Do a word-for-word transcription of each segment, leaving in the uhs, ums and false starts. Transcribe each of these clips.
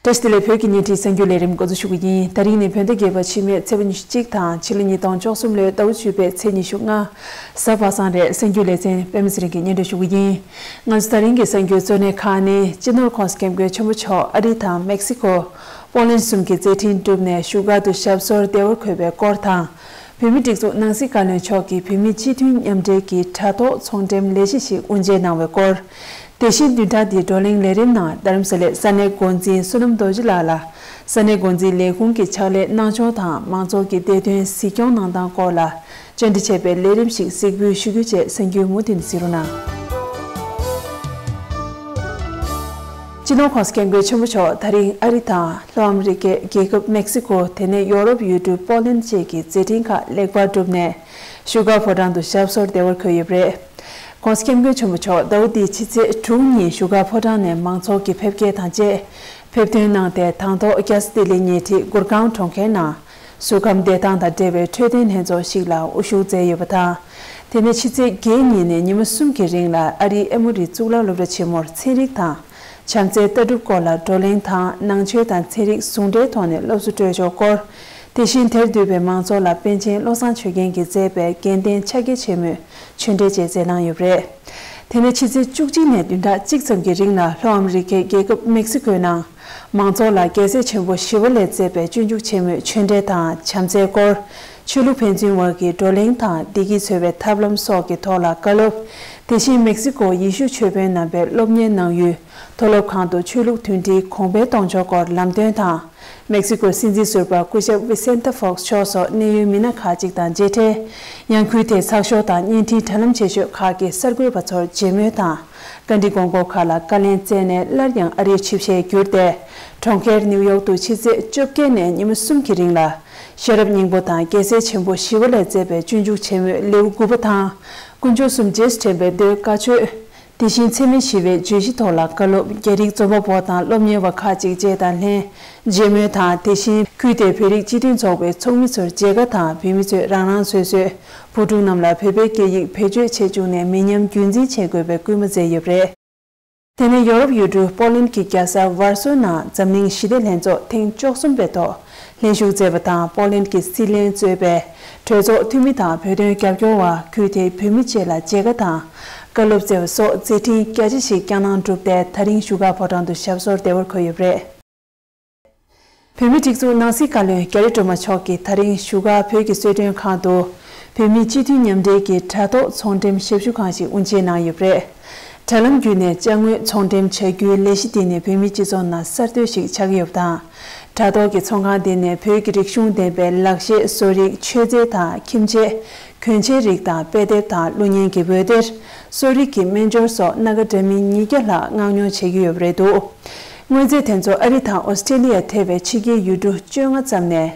བཀྲ་ཤིས་བདེ་ལེགས། བོད་ཀྱི་བརྙན་འཕྲིན་གསར་འགྱུར་ལས་རིམ་འགོ་འཛུགས་ཞུ་གི་ཡིན། ད་རིང་ནི་བོད་ཟླ་བརྒྱད་པ་ཕྱི་མའི་ཚེས་པ་ཉི་ཤུ་གཅིག་དང་ཕྱི་ལོ་ཉིས་སྟོང་བཅུ་གསུམ་ལོའི་ཟླ་བ་བཅུ་པའི་ཚེས་ཉི་ཤུ་ལྔ། གཟའ་པ་སངས་རེད། གསར་འགྱུར་ལེ་ཚན་པད་མ་ཚེ་རིང་གིས་སྙན་སྒྲོན་ཞུ་གི་ཡིན། ང་ཚོ་ད་རིང་གི་གསར་འགྱུར་གཙོ་གནད་ཁག་ནི། སྤྱི་ནོར་༸གོང་ས་༸སྐྱབས་མགོན་ཆེན་པོ་མཆོག་ཨ་རི་དང་མེག་སི་ཀོ། པོ་ལན་གསུམ་གྱི་མཛད་འཕྲིན་བསྒྲུབས་ནས་བཞུགས་སྒར་དུ་ཞབས་སོར་བདེ་བར་འཁོད་པའི་སྐོར་དང་། བོད་མིའི་སྒྲིག་འཛུགས་ནང་སྲིད་བཀའ་བློན་མཆོག་གིས་བོད་མིའི་སྤྱི་མཐུན་མཉམ་འབྲེལ་གྱི་དྲ་ཐོག་ཚོང་འགྲེམས་ལས་གཞི་ཞིག་དབུ་འབྱེད་གནང་བའི་སྐོར། དེ་བཞིན་བདུན་ཕྲག་འདིའི་བགྲོ་གླེང་ལས་རིམ་ནང་རྡ་རམ་ས་ལའི་ས་གནས་འགོ་འཛིན་བསོད་ནམས་རྡོ་རྗེ་ལགས་ལ་ས་གནས་འགོ་འཛིན་ལས་ཁུངས་ཀྱི་ཕྱག་ལས་གནང་ཕྱོགས་དང་མང་ཚོགས་ཀྱི་བདེ་དོན་གཟིགས་སྐྱོང་གནང་སྟངས་སྐོར་ལ་བཅར་འདྲི་བྱས་པའི་ལས་རིམ་ཞིག་གཟིགས་འབུལ་ཞུ་རྒྱུ་བཅས་གསར་འགྱུར་མུ་མཐུད་ནས་གཟིགས་རོགས་གནང་། སྤྱི་ནོར་༸གོང་ས་༸སྐྱབས་མགོན་ཆེན་པོ་མཆོག་ད་རིང་ཨ་རི་དང་ལྷོ་ཨ་མི་རི་ཀའི་རྒྱལ་ཁབ་མེག་སི་ཀོ། དེ་ནས་ཡོ་རོབ་ཡུལ་གྲུ་པོ་ལན་བཅས་ཀྱི་མཛད་འཕྲིན་ཁག་ལེགས་པར་གྲུབ་ནས་བཞུགས་སྒར་ཕོ་བྲང་དུ་ཞབས་སོར་བདེ་བར་འཁོད་ཡོད་པ་རེད། ༸གོང་ས་༸སྐྱབས་མགོན་ཆེན་པོ་མཆོག་ཟླ་བ་འདིའི་ཕྱི་ཚེས་དྲུག་ཉིན་བཞུགས་སྒར་ཕོ་བྲང་ནས་མང་ཚོགས་ཀྱི་ཕེབས་སྐྱེལ་དང་བཅས། ཕེབས་ཐོན་གནང་སྟེ་དང་ཐོག་རྒྱལ་ས་ལྡི་ལི་ཉེ་འཁྲིས་གུར་གཱོན་གྲོང་ཁྱེར་ནང་གཟུགས་ཁམས་བདེ་ཐང་དང་འབྲེལ་བའི་འཕྲོད་བསྟེན་ལྷན་ཚོགས་ཤིག་ལ་དབུ་བཞུགས་མཛད་ཡོད་པ་དང་། དེ་ནས་ཕྱི་ཚེས་བརྒྱད་ཉིན་ནས་ཉི་མ་གསུམ་གྱི་རིང་ལ་ཨ་རིའི་ཨེ་མོ་རི་གཙུག་ལག་སློབ་གྲྭ་ཆེན་མོར་ཚན་རིག་དང་། བྱམས་བརྩེའི་ལྟ་གྲུབ་སྐོར་ལ་བགྲོ་གླེང་དང་ནང་ཆོས་དང་ཚན་རིག་ཟུང་འབྲེལ་ཐོག་ནས་སློབ་གསོ་སྤྲོད་ཕྱོགས་སྐོར། དེ་བཞིན་དེར་འདུས་པའི་མང་ཚོགས་ལ་པཎ་ཆེན་བློ་བཟང་ཆོས་རྒྱན་གྱིས་མཛད་པའི་དགེ་ལྡན་ཕྱག་རྒྱ་ཆེན་མོའི་ཆོས་འབྲེལ་བཅས་མཛད་གནང་ཡོད་པ་རེད། དེ་ནས་ཕྱི་ཚེས་བཅུ་གཅིག་ནས་བདུན་ཕྲག་གཅིག་ཙམ་གྱི་རིང་ལ་ལྷོ་ཨ་མི་རི་ཀའི་རྒྱལ་ཁབ་མེག་སི་ཀོའི་ནང་མང་ཚོགས་ལ་རྒྱལ་སྲས་ཆེན་པོ་ཞི་བ་ལྷས་མཛད་པའི་སྤྱོད་འཇུག་ཆེན་མོའི་ཆོས་འབྲེལ་དང་བྱམས་བརྩེའི་སྐོར། ཆོས་ལུགས་ཕན་ཚུན་དབར་གྱི་བགྲོ་གླེང་དང་བདེ་སྐྱིད་འཚོལ་བའི་ཐབས་ལམ་སོགས་ཀྱི་ཐོག་ལ་བཀའ་སློབ། དེ་བཞིན་མེག་སི་ཀོ་ཡེ་ཤུ་ཆོས་དཔོན་རྣམ་པའི་སློབ་གཉེར་གནང་ཡུལ་མཐོ་སློབ་ཁང་དུ་ཆོས་ལུགས་མཐུན་སྒྲིལ་གོང་འཕེལ་གཏོང་ཕྱོགས་སྐོར་ལམ་སྟོན་དང་། མེག་སི་ཀོའི་སྲིད་འཛིན་ཟུར་པ་སྐུ་ཞབས་ཝི་སེན་ཏ་ཧྥོགས་མཆོག་སོགས་གནད་ཡོད་མི་སྣ་ཁག་ཅིག་དང་མཇལ་འཕྲད། ཡང་ཁུལ་དེའི་ཚགས་ཤོག་དང་བརྙན་འཕྲིན་དྲ་ལམ་ཆེ་ཤོས་ཁག་གི་གསར་འགོད་པ་ཚོར་མཇལ་མོལ་དང་། བཀའ་འདྲི་དགོངས་སྐོར་ཁག་ལ་བཀའ་ལན་སྩལ་ནས་སླར་ཡང་ཨ་རིའི་ཆིབས་ཞལ་བསྒྱུར་ཏེ། གྲོང་ཁྱེར་ནིའུ་ཡོག་ཏུ་ཕྱི་ཚེས་བཅོ་བརྒྱད་ནས་ཉི་མ་གསུམ་གྱི་རིང་ལ། ཤེས་རབ་སྙིང་པོ་དང་རྒྱལ་སྲས་ཆེན་པོ་ཞི་བ་ལྷས་མཛད་པའི་སྤྱོད་འཇུག་ཆེན་མོའི་ལེའུ་དགུ་པ་དང་། དཀོན་མཆོག་གསུམ་རྗེས་སུ་དྲན་པའི་མདོའི་བཀའ་ཆོས། དེ་བཞིན་འཚེ་མེད་ཞི་བའི་བརྗོད་གཞི་ཐོག་ལ་བཀའ་སློབ། རྒྱ་རིགས་རྩོམ་པ་པོ་དང་སློབ་གཉེར་བ་ཁག་ཅིག་བཅས་དང་ལྷན་མཇལ་མོལ་དང་། དེ་བཞིན་ཁུལ་དེའི་བོད་རིགས་སྤྱི་མཐུན་ཚོགས་པའི་ཚོགས་མི་ཚོར་མཇལ་ཁ་དང་། བོད་མི་ཚོས་རང་རང་སོ་སོའི་བུ་ཕྲུག་རྣམས་ལ་བོད་པའི་སྐད་ཡིག་བེད་སྤྱོད་བྱེད་བཅུག་ནས་མི་ཉམས་རྒྱུན་འཛིན་བྱེད་དགོས་པའི་སྐུལ་མ་མཛད་ཡོད་པ་རེད། དེ་ནས་ཡོ་རོབ་ཡུལ་གྲུ་པོ་ལན་གྱི་རྒྱལ་ས་ཝར་སོ་ནང་འཛམ་གླིང་ཞི་བདེ་ལྷན་ཚོགས་ཐེངས་བཅུ་གསུམ་པའི་ཐོག་ལྷན་ཞུགས་མཛད་པ་དང་། པོ་ལན་གྱི་སྲིད་བློན་གཙོས་པའི་གྲོས་ཚོགས་འཐུས་མི་དང་བོད་དོན་རྒྱབ་སྐྱོར་བ། ཁུལ་དེའི་བོད་མི་བཅས་ལ་མཇལ་ཁ་དང་བཀའ་སློབ་སྩལ་བ་སོགས་མཛད་འཕྲིན་རྒྱ་ཆེ་ཞིག་བསྐྱངས་གནང་གྲུབ་སྟེ། ད་རིང་བཞུགས་སྒར་ཕོ་བྲང་དུ་ཞབས་སོར་བདེ་བར་འཁོད་ཡོད་པ་རེད། བོད་མིའི་སྒྲིག་འཛུགས་ནང་སྲིད་བཀའ་བློན་རྒྱ་རི་སྒྲོལ་མ་མཆོག་གིས་ད་རིང་བཞུགས་སྒར་བོད་ཀྱི་གསོལ་མགྲོན་ཁང་དུ། བོད་མིའི་སྤྱི་མཐུན་མཉམ་འབྲེལ་གྱི་དྲ་ཐོག་ཚོང་འགྲེམས་ཞབས་ཞུ་ཁང་ཞིག་དབུ་འབྱེད་གནང་ཡོད་པ་རེད། དྲ་ལམ་བརྒྱུད་ནས་ཅ་དངོས་ཚོང་འགྲེམས་བྱ་རྒྱུའི་ལས་གཞི་འདི་ནི་བོད་མིའི་སྤྱི་ཚོགས་ནང་གསར་གཏོད་ཞིག་ཆགས་ཀྱི་ཡོད་པ་དང་། དྲ་ཐོག་གི་ཚོང་ཁང་འདི་ནས་བོད་ཀྱི་རིག་གཞུང་ལྡན་པའི་ལག་ཤེས། གསོ་རིག། མཆོད་རྫས་དང་ཁྱིམ་ཆས། གྱོན་ཆས་རིགས་དང་དཔེ་དེབ་དང་། གློག་བརྙན་གྱི་འོད་སྡེར། གསོ་རིག་གི་སྨན་སྦྱོར་སོགས་སྣ་ཁ་འདྲ་མིན་ཉིས་བརྒྱ་ལྷག་མངགས་ཉོ་བྱེད་ཀྱི་ཡོད་པ་རེད་འདུག་དངོས་རྫས་དེ་ཚོ་ཨ་རི་དང་ཨོ་སི་ཀྲེ་ལི་ཡ་ཐེ་བའི་ཕྱི་རྒྱལ་ཡུལ་གྲུ་བཅོ་ལྔ་ཙམ་ནས།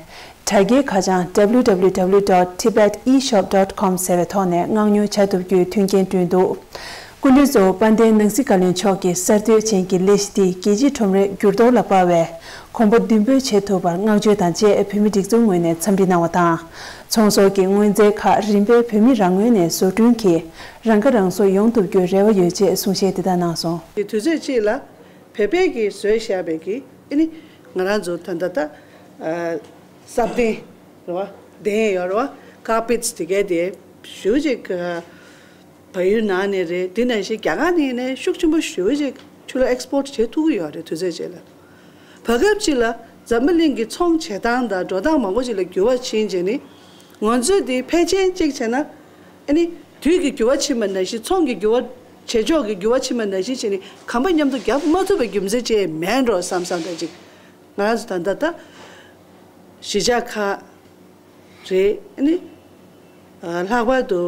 དྲ་རྒྱའི་ཁ་བྱང་W W W dot tibet e shop dot com ཟེར་བའི་ཐོག་ནས་མངགས་ཉོ་བྱ་ཐུབ་རྒྱུའི་མཐུན་རྐྱེན་བསྐྲུན་འདུག་སྐུ་མགྲོན་གཙོ་བོ་དཔལ་ལྡན་ནང་སྲིད་བཀའ་བློན་མཆོག་གིས་གསར་གཏོད་ཅན་གྱི་ལས་གཞི་འདི་རྒྱལ་སྤྱིའི་ཁྲོམ་རའི་འགྱུར་ལྡོག་ལ་དཔག་པའི་གོམ་པ་མདུན་སྤོས་བྱེད་ཐུབ་པར་བསྔགས་བརྗོད་དང་བཅས་བོད་མིའི་སྒྲིག་འཛུགས་ངོས་ནས་འཚམས་འདྲི་གནང་བ་དང་། ཚོང་ཟོག་གི་དངོས་རྫས་ཁག་རིམ་པས་བོད་མི་རང་ངོས་ནས་བཟོ་སྐྲུན་གྱིས་རང་ཁ་རང་གསོ་ཡོང་ཐུབ་རྒྱུའི་རེ་བ་ཡོད་ཅེས་གསུང་བཤད་དེ་ལྟར་གནང་སོང་། དུས་ཚོད་གཅིག་ལ་བོད་པས་ཀྱིས་བཟོས་བཞག་པའི་གི་ཨ་ནི་ང་རང་ཚོ་ད་ལྟ་ད་ཨ་སྲབ་གདན་རེད་བ། གདན་ཡོད་རེད་བ། ཀར་པེཊ་དེ་གའི་དེ་ཞུ་ཅིག་བལ་ཡུལ་ནང་ནས་རེད། དེ་ནང་བཞིན་རྒྱ་གར་ནས་ནས་ཤུགས་ཆེན་པོ་ཞེ་པོ་ཅིག་ཕྱི་ལ་ཨེག་སི་པོར་ཊི་བྱེད་ཐུབ་ཀྱི་ཡོད་རེད། དུས་ཚོད་ཅིག་ལ། བར་སྐབས་ཅིག་ལ་འཛམ་བུ་གླིང་གི་ཚོང་བྱེད་སྟངས་དང་འགྲོ་སྟངས་མང་པོ་ཅིག་ལ་འགྱུར་བ་ཕྱིན་རྗེས་ནི། ང་ཚོས་དེ་ཕལ་ཆེར་ཅིག་བྱས་ན། ཨ་ནི་དུས་ཀྱི་འགྱུར་བ་ཕྱིན་པ་ནང་བཞིན། ཚོང་གི་འགྱུར་བ། བྱེད་ཕྱོགས་ཀྱི་འགྱུར་བ་ཕྱིན་པ་ནང་བཞིན་བྱས་ནས་གོམ་པ་མཉམ་དུ་རྒྱབ་མ་ཐུབ་པའི་རྒྱུ་མཚན་ཅིག་མེད་འགྲོ་བསམ་བསམ་འདྲ་ཅིག་ང་རང་ཚོ་ད་ལྟ་ད་གཞིས་ཆགས་ཁག་རེད། ཨ་ནི་ཨ་ལྷག་པར་དུ་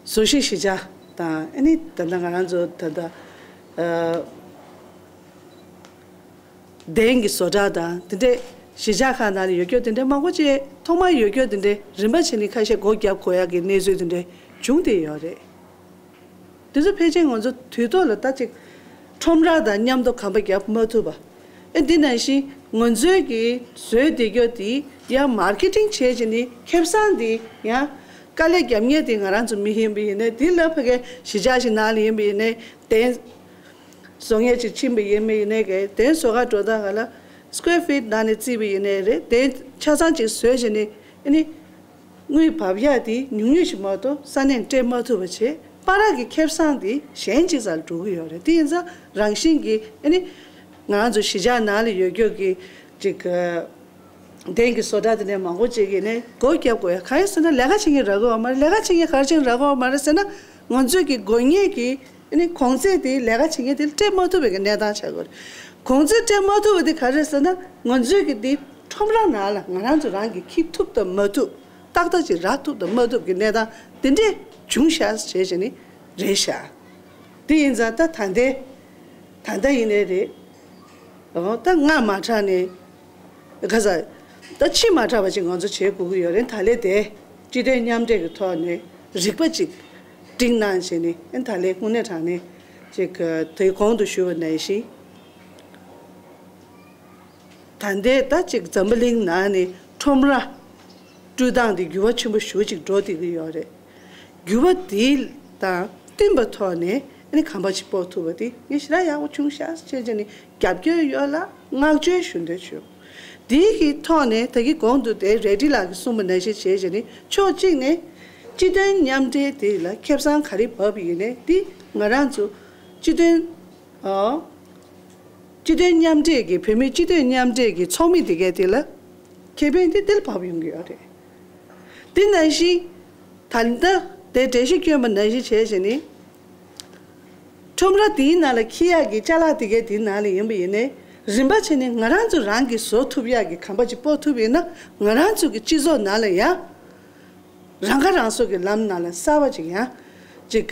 བཟོ་གཞིས་གཞིས་ཆགས་དང་། ཨ་ནི་ད་ལྟ་ང་རང་ཚོ་ད་ལྟ་ཨ་གདན་གྱི་བཟོ་གྲྭ་དང་དེ་འདྲས་གཞིས་ཆགས་ཁག་ནང་ལ་ཡོད་རྒྱུ་དེ་འདྲས་མང་པོ་ཅིག་ཐོག་མར་ཡོད་རྒྱུ་དེ་འདྲས་རིམ་པ་བྱས་ནས་ཁ་ཤས་སྒོ་བརྒྱབ་དགོས་ཡག་གི་གནས་ཚུལ་དེ་འདྲས་བྱུང་བསྡད་ཡོད་རེད། དེ་ཚོ་ཕལ་ཆེར་ང་ཚོ་དུས་ཐོག་ལ་ད་ཅིག་ཁྲོམ་ར་དང་མཉམ་དུ་གོམ་པ་རྒྱབ་མ་ཐུབ་པ། ཨེ་འདི་ནང་བཞིན་ང་ཚོའི་གི་བཟོས་བསྡད་རྒྱུ་དེ་ཡང་མར་ཀེ་ཊིང་བྱས་བྱས་ནས་ཁེ་བཟང་དེ་ཡང་དཀའ་ལས་རྒྱབ་མཁན་དེ་ང་རང་ཚོ་མི་ཡིན་པ་ཡིན་ནའི། དེ་ལ་ཕ་གི་གཞིས་ཆགས་ཤིག་ནང་ལ་ཡིན་པ་ཡིན་ནའི། གདན་ བཟོ་མཁན་ཅིག་ཕྱིན་པ་ཡིན་མིན་ཡིན་ནའི་གི་དེ་བཟོ་གར་འགྲོ་སྟངས་སྒང་ལ་square feet་ནང་ནས་བརྩིས་པ་ཡིན་ནའི་རེད། དེ་ཆ་ཚང་ཅིག་བཟོས་བྱས་ནས་ཨ་ནི་དངུལ་བབས་ཡག་དེ་ཉུང་ཉུང་ཞིག་མ་གཏོགས་ས་གནས་སྤྲད་མ་ཐུབ་པ་བྱས། པཱ་ལགས་ཀྱི་ཁེ་བཟང་དེ་གཞན་ཅིག་སར་འགྲོ་གི་ཡོད་རེད། དེ་ཡིན་ཙང་རང་བཞིན་གྱིས་ཨ་ནི་ང་རང་ཚོ་གཞིས་ཆགས་ནང་ལ་ཡོད་རྒྱུ་གི་ཅིག་གདན་གྱི་བཟོ་གྲྭ་དེ་ནས་མང་པོ་ཅིག་གིས་ནས་སྒོ་བརྒྱབ་དགོས་ཡ། གང་ཡིན་ཟེར་ན་ལས་ཀ་བྱེད་མཁན་རག་གི་ཡོད་མ་རེད། ལས་ཀ་བྱེད་མཁན་ག་རེ་བྱས་ནས་རག་གི་ཡོད་མ་རེད་ཟེར་ན། ང་ཚོས་ཀྱི་དགོས་ངེས་ཀྱི་ཨ་ནི་གོང་ཚད་དེ་ལས་ཀ་བྱེད་མཁན་དེ་ལ་སྤྲད་མ་ཐུབ་པའི་གི་གནས་སྟངས་ཆགས་ཀྱི་ཡོད་རེད། གོང་ཚད་སྤྲད་མ་ཐུབ་པ་དེ་ག་རེ་རེད་ཟེར་ན། ང་ཚོས་ཀྱི་དེ་ཁྲོམ་ར་ནང་ལ་ང་རང་ཚོ་རང་གིས་འཁྱེར་ཐུབ་དང་མ་ཐུབ། ཏག་ཏག་ཅིག་རག་ཐུབ་དང་མ་ཐུབ་ཀྱི་གནས་སྟངས་དེ་འདྲས་བྱུང་ཤག་བྱས་བྱས་ནས་རེད་ཤག་དེ་ཡིན་ཙང་ད་ད་ལྟའི་ད་ལྟ་ཡིན་ནའི་རེད། ཨོ་ད་སྔ་མ་དྲགས་ནས་ག་ས་ད་ཕྱི་མ་དྲགས་པ་ཅིག་ང་ཚོ་བྱེད་དགོས་ཀྱི་ཡོད་རེད། ད་ལས་དེ་སྤྱི་དོན་མཉམ་འབྲེལ་གྱི་ཐོག་ནས་རིག་པ་ཅིག་བསྒྲིགས་གནང་བྱས་ནས་ཨ་ད་ལས་དངོས་གནས་དྲང་གནས་ཅིག་དེ་གོང་དུ་ཞུས་པ་ནང་བཞིན། ད་ལྟའི་ད་ཅིག་འཛམ་བུ་གླིང་ནང་ནས་ཁྲོམ་ར་སྤྲོད་སྟངས་དེ་འགྱུར་བ་ཆེན་པོ་ཞེ་པོ་ཅིག་འགྲོ་བསྡད་ཀྱི་ཡོད་རེད། འགྱུར་བ་དེ་དང་བསྟུན་པའི་ཐོག་ནས་ཨ་ནི་གོམ་པ་ཅིག་སྤོ་ཐུབ་པ་དེ་ངས་ཞེ་དྲག་ཡག་པོ་བྱུང་ཤག་བྱས་བྱས་ནས་རྒྱབ་སྐྱོར་ཡོད་ལ་བསྔགས་བརྗོད་ཞུ་འདོད་བྱུང་། དེའི་གི་ཐོག་ནས་ད་གིན་གོང་དུ་དེ་རེ་ཌི་ལགས་ཀྱིས་གསུངས་པ་ནང་བཞིན་བྱས་བྱས་ནས་ཕྱོགས་གཅིག་ནས་སྤྱི་དོན་མཉམ་འབྲེལ་དེ་ལ་ཁེ་བཟང་ག་རེ་བབས་ཡིན་ནའི་དེ་ང་རང་ཚོ་སྤྱི་དོན་ཨ། སྤྱི་དོན་མཉམ་འབྲེལ་གྱི་བོད་མིའི་སྤྱི་དོན་མཉམ་འབྲེལ་གྱི་ཚོགས་མི་དེ་གས་དེ་ལ་ཁེ་ཕན་དེ་དེ་ལ་བབས་ཡོང་གི་ཡོད་རེད། དེ་ནང་བཞིན་ད་ལྟ་དེ་འགྲེལ་བཤད་བསྐྱོན་པ་ནང་བཞིན་བྱས་བྱས་ནས། ཁྲོམ་ར་དེའི་ནང་ལ་འཁྱེར་ཡག་གི་ཅ་ལག་དེ་གས་དེའི་ནང་ལ་ཡིན་པ་ཡིན་ནའི་རིམ་པ་བྱས་ནས་ང་རང་ཚོ་རང་གིས་བཟོ་ཐུབ་ཡག་གི་གོམ་པ་ཅིག་སྤོ་ཐུབ་ཡིན་ན་ང་རང་ཚོ་གི་སྤྱི་ཚོགས་ནང་ལ་ཡང་། རང་ཁ་རང་གསོ་གི་ལམ་ནང་ལ་གསར་པ་ཅིག་ཡང་ཅིག་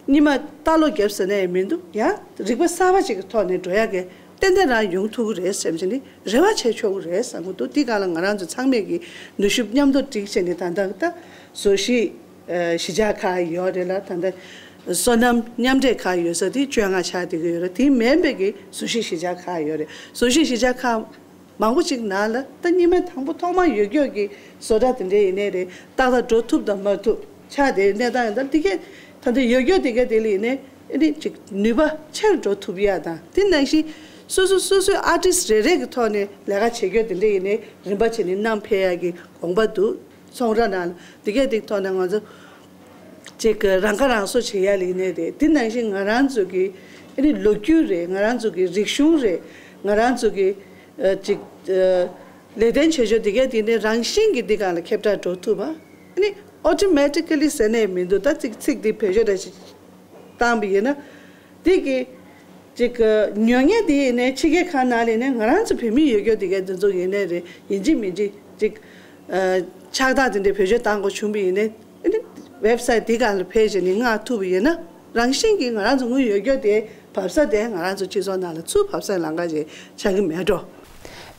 གཉིད་མ་ལྟ་ཀློག་བརྒྱབ་ཟེར་ན་ཡང་མི་འདུག་ཡང་རིག་པ་གསར་པ་ཅིག་གི་ཐོག་ནས་འགྲོ་ཡག་གི་ཏན་ཏན་རང་ཡོང་ཐུབ་ཀྱི་རེད་བསམ་བྱས་ནས་རེ་བ་བྱས་ཆོག་གི་རེད་བསམ་གྱི་འདུག་དེ་ག་ལ་ང་རང་ཚོ་ཚང་མས་ཀྱི་ནུས་ཤུགས་མཉམ་དུ་བསྒྲིགས་བྱས་ནས་ད་ལྟ་ད་བཟོ་གཞིས་གཞིས་ཆགས་ཁག་ཡོད་རེད་ལ། ད་ལྟ་སོ་ནམ་མཉམ་འབྲེལ་ཁག་ཡོད་ས་དེ་བཅོ་ལྔ་ཆགས་བསྡད་ཀྱི་ཡོད་རེད། དེ་མིན་པའི་གི་བཟོ་གཞིས་གཞིས་ཆགས་ཁག་ཡོད་རེད། བཟོ་གཞིས་གཞིས་ཆགས་ཁག་མང་པོ་ཅིག་ནང་ལ་ད་སྙིགས་མ་དང་པོ་ཐོག་མ་ཡོད་རྒྱུ་གི་བཟོ་གྲྭ་དེ་འདྲ་ཡིན་ནའི་རེད། ཏག་ཏག་འགྲོ་ཐུབ་དང་མ་ཐུབ་ཆགས་དེ་གནས་སྟངས་ཡིན་ད་དེ་གས་ད་ལྟ་ཡོད་རྒྱུ་དེ་གས་དེ་ལ་ཡིན་ནའི་ཨེ་ནི་ཅིག་ནུས་པ་ཆེར་འགྲོ་ཐུབ་ཡ་དང་དེ་ནང་བཞིན་སོ་སོ་སོ་སོའི་ཨར་ཊིསི་རེ་རེ་གི་ཐོག་ནས་ལས་ཀ་བྱེད་རྒྱུ་དེ་འདྲ་ཡིན་ནའི་རིམ་པ་བྱས་ནས་བསྣམས་ཕེབས་ཡ་གི་དགོངས་པ་འདུག་ཚོང་ར་ནང་ལ་དེ་གས་དེ་གི་ཐོག་ནས་ང་ཚོ། ཅིག་གི་རང་ཁ་རང་གསོ་བྱེད་ཡ་ལ་ཡིན་ནའི་རེད། དེ་ནང་བཞིན་ང་རང་ཚོ་གི་ཨ་ནི་ལོ་རྒྱུས་རེད། ང་རང་ཚོ་གི་རིག་གཞུང་རེད། ང་རང་ཚོ་གི་ཨ་ཅིག་ཨ་ལེགས་ལྡན་བྱེད་ཕྱོགས་དེ་གས་དེ་ནས་རང་བཞིན་གྱི་འདི་ག་ལ་ཁྱབ་བསྒྲགས་འགྲོ་ཐུབ་པ། ཨ་ནི་ཨོ་ཊོ་མེ་ཊི་ཀ་ལི་ཟེར་ནས་མི་འདུག་ད་ཚིག་ཚིག་འདི་བེད་སྤྱོད་འདྲ་ཞིག་བཏང་པ་ཡིན་ན། འདི་གི་ཅིག་གི་ཉོ་མཁན་དེ་ཡིན་ནའི་ཕྱི་རྒྱལ་ཁག་ནང་ལ་ཡིན་ནའི་ང་རང་ཚོ་བོད་མི་ཡོད་རྒྱུ་དེ་གའི་འདི་ཚོ་ཡིན་ནའི་རེད། ཡིན་གཅིག་མིན་གཅིག་ཅིག་ཨ་ཕྱག་རྟགས་དེ་འདྲའི་བེད་སྤྱོད་བཏང་དགོས་བྱུང་བ་ཡིན་ནའི་ཨ་ནི་ཝེབ་སའིཊ་དེ་སྒང་ལ་ཕེབས་བྱས་ནས་མངགས་ཐུབ་པ་ཡིན་ན་རང་བཞིན་གྱིས་ང་རང་ཚོ་དངུལ་ཡོད་རྒྱུ་དེ་བབས་ས་དེ་ང་རང་ཚོ་སྤྱི་ཚོགས་ནང་ལ་ཚུར་བབས་སའི་ལམ་ཁ་ཅིག་ཆགས་ཀྱི་མེད་འགྲོ།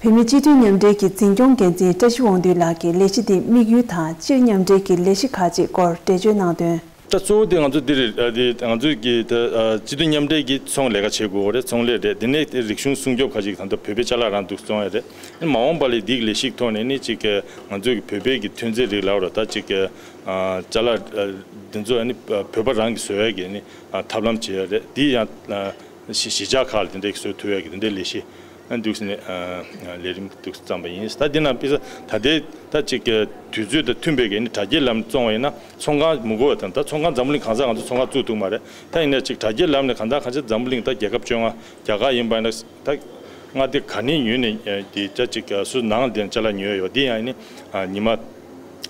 བོད་མིའི་སྤྱི་འཐུས་མཉམ་འབྲེལ་གྱི་འཛིན་སྐྱོང་འགན་འཛིན་བཀྲ་ཤིས་དབང་འདུས་ལགས་ཀྱིས་ལས་གཞི་འདིའི་དམིགས་ཡུལ་དང་སྤྱིར་མཉམ་འབྲེལ་གྱི་ལས་གཞི་ཁག་ཅིག་སྐོར་འགྲེལ་བརྗོད་གནང་དོན། ད་གཙོ་བོ་དེ་ང་ཚོ་འདི་རེད། ཨ་དེ་ང་ཚོས་ཀྱི་ད་ཨ་སྤྱི་འཐུས་མཉམ་འབྲེལ་གྱི་ཚོང་ལས་ཀ་བྱེད་དགོས་རེད། ཚོང་ལས་རེད། དེ་ནས་རིག་གཞུང་སྲུང་སྐྱོབ་ཁ་ཅིག་ད་ལྟ་བོད་པའི་ཅ་ལག་རང་འདུག་བཙོང་ཡ་རེད། མ་འོངས་པ་ལ་འདིའི་ལས་གཞིའི་ཐོག་ནས་ནི་ཅིག་ང་ཚོས་ཀྱི་བོད་པའི་གི་ཐོན་རྫས་རིགས་ལ་རོ་ད་ཅིག་ཨ་ཅ་ལག་ཨ་དེ་ཚོ་ནི་བོད་པ་རང་གིས་བཟོ་ཡ་གི་ནི་ཨ་ཐབས་ལམ་བྱེད་ཡ་རེད། འདི་ཡང་ཨ་གཞིས་གཞིས་ཆགས་ཁག་ལ་དེ་འདྲའི་བཟོ་ཐུབ་ཡ་གི་དེ་འདྲའི་ལས་གཞི་ཨ་འདུག་སེ་ནས་ཨ་ལས་རིམ་འདུག་སེ་བརྩམས་པ་ཡིན། ད་འདི་ནང་དཔེ་ཆ་ད་ལྟའི་ད་ཅིག་དུས་ཚོད་དང་མཐུན་པའི་གི་ནི་དྲ་རྒྱའི་ལམ་ནས་བཙོང་བ་ཡིན་ན། ཚོང་ཁང་མི་དགོས་པ་དང་། ད་ཚོང་ཁང་འཛམ་བུ་གླིང་གང་སར་ང་ཚོ་ཚོང་ཁང་བཙུགས་ཐུབ་མ་རེད། ད་ཡིན་ན་ཅིག་དྲ་རྒྱའི་ལམ་ནས་གང་ལྟར་གང་ཆེ་འཛམ་བུ་གླིང་ད་རྒྱལ་ཁབ་བཅོ་ལྔ། རྒྱ་གར་ཡིན་པ་ཡིན་ན་ད་མངའ་སྡེ་ག་ནས་ཉོས་ནས་དེ་ཅ་ཅིག་སུ་ནང་ལ་དེ་ཅ་ལག་ཉོས་ཡོད་དེ་ཡང་ཡིན་ནི་ཉི་མ་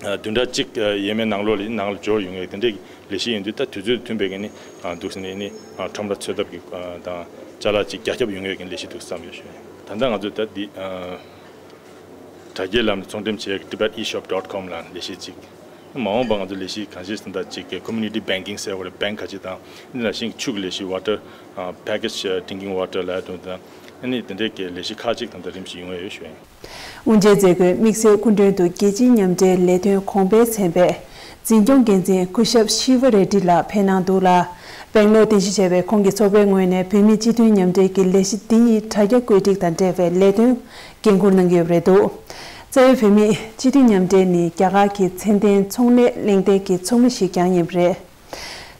བདུན་ཕྲག་གཅིག་ཡས་མས་ནང་ལོགས་ལ་ནང་ལ་འབྱོར་ཡོང་ཡས་དེ་འདྲའི་ལས་གཞི་ཡིན་དུས། ད་དུས་ཚོད་མཐུན་པའི་གི་ནི་འདུག་སེ་ནི་ནི་ཁྲོམ་ར་འཚོལ་ཐབས་ཀྱི་དང་ཅ་ལག་ཅིག་རྒྱ་ཁྱབ་ཡོང་ཡས་གི་ལས་གཞི་འདུག་བརྩམས་ཡོད་ཞུ། ད་ལྟ་ང་ཚོས་ད་འདི། དྲ་རྒྱའི་ལམ་ནས་ཚོང་འགྲེམས་བྱེད་ཡག་གི་tibet e shop dot com ལ་ལས་གཞི་གཅིག་མ་འོངས་པ་ང་ཚོ་ལས་གཞི་གང་ཤེས་ཟིན་ད་གཅིག་གི་community banking ཟེར་བ་རེད། bank ཁ་ཅིག་དང་། འདི་ནང་བཞིན་ཆུ་གི་ལས་གཞི་water package drinking water ལ་དུ་དང་། ཨ་ནི་དེ་འདྲའི་གི་ལས་གཞི་ཁག་ཅིག་དང་དེ་རིམ་བཞིན་ཡོང་ཡ་ཡོད་ཞུ་ཡིན། དབུ་འབྱེད་མཛད་སྒོའི་དམིགས་བསལ་སྐུ་མགྲོན་དུ་རྒྱལ་སྤྱིའི་མཉམ་འབྲེལ་ལས་དོན་གོང་འཕེལ་ཚན་པའི་འཛིན་སྐྱོང་འགན་འཛིན་སྐུ་ཞབས་ཤི་ཝ་རེ་ཌི་ལགས་ཕེབས་གནང་འདུག་ལ། སྦེང་ལོར་རྟེན་གཞི་བྱས་པའི་ཁོང་གི་ཚོགས་པའི་ངོས་ནས་བོད་མིའི་སྤྱི་མཐུན་མཉམ་འབྲེལ་གྱི་ལས་གཞི་འདི་ཡི་དྲ་རྒྱ་བཀོད་སྒྲིག་དང་འབྲེལ་བའི་ལས་དོན་འགན་འཁུར་གནང་གི་ཡོད་པ་རེད་འདུག་རྩ་བའི་བོད་མིའི་སྤྱི་མཐུན་མཉམ་འབྲེལ་ནི་རྒྱ་གར་གྱི་ཚན་ལྡན་ཚོང་ལས་གླེང་སྟེགས་ཀྱི་ཚོགས་མི་ཞིག་ཀྱང་ཡིན་པ་རེད།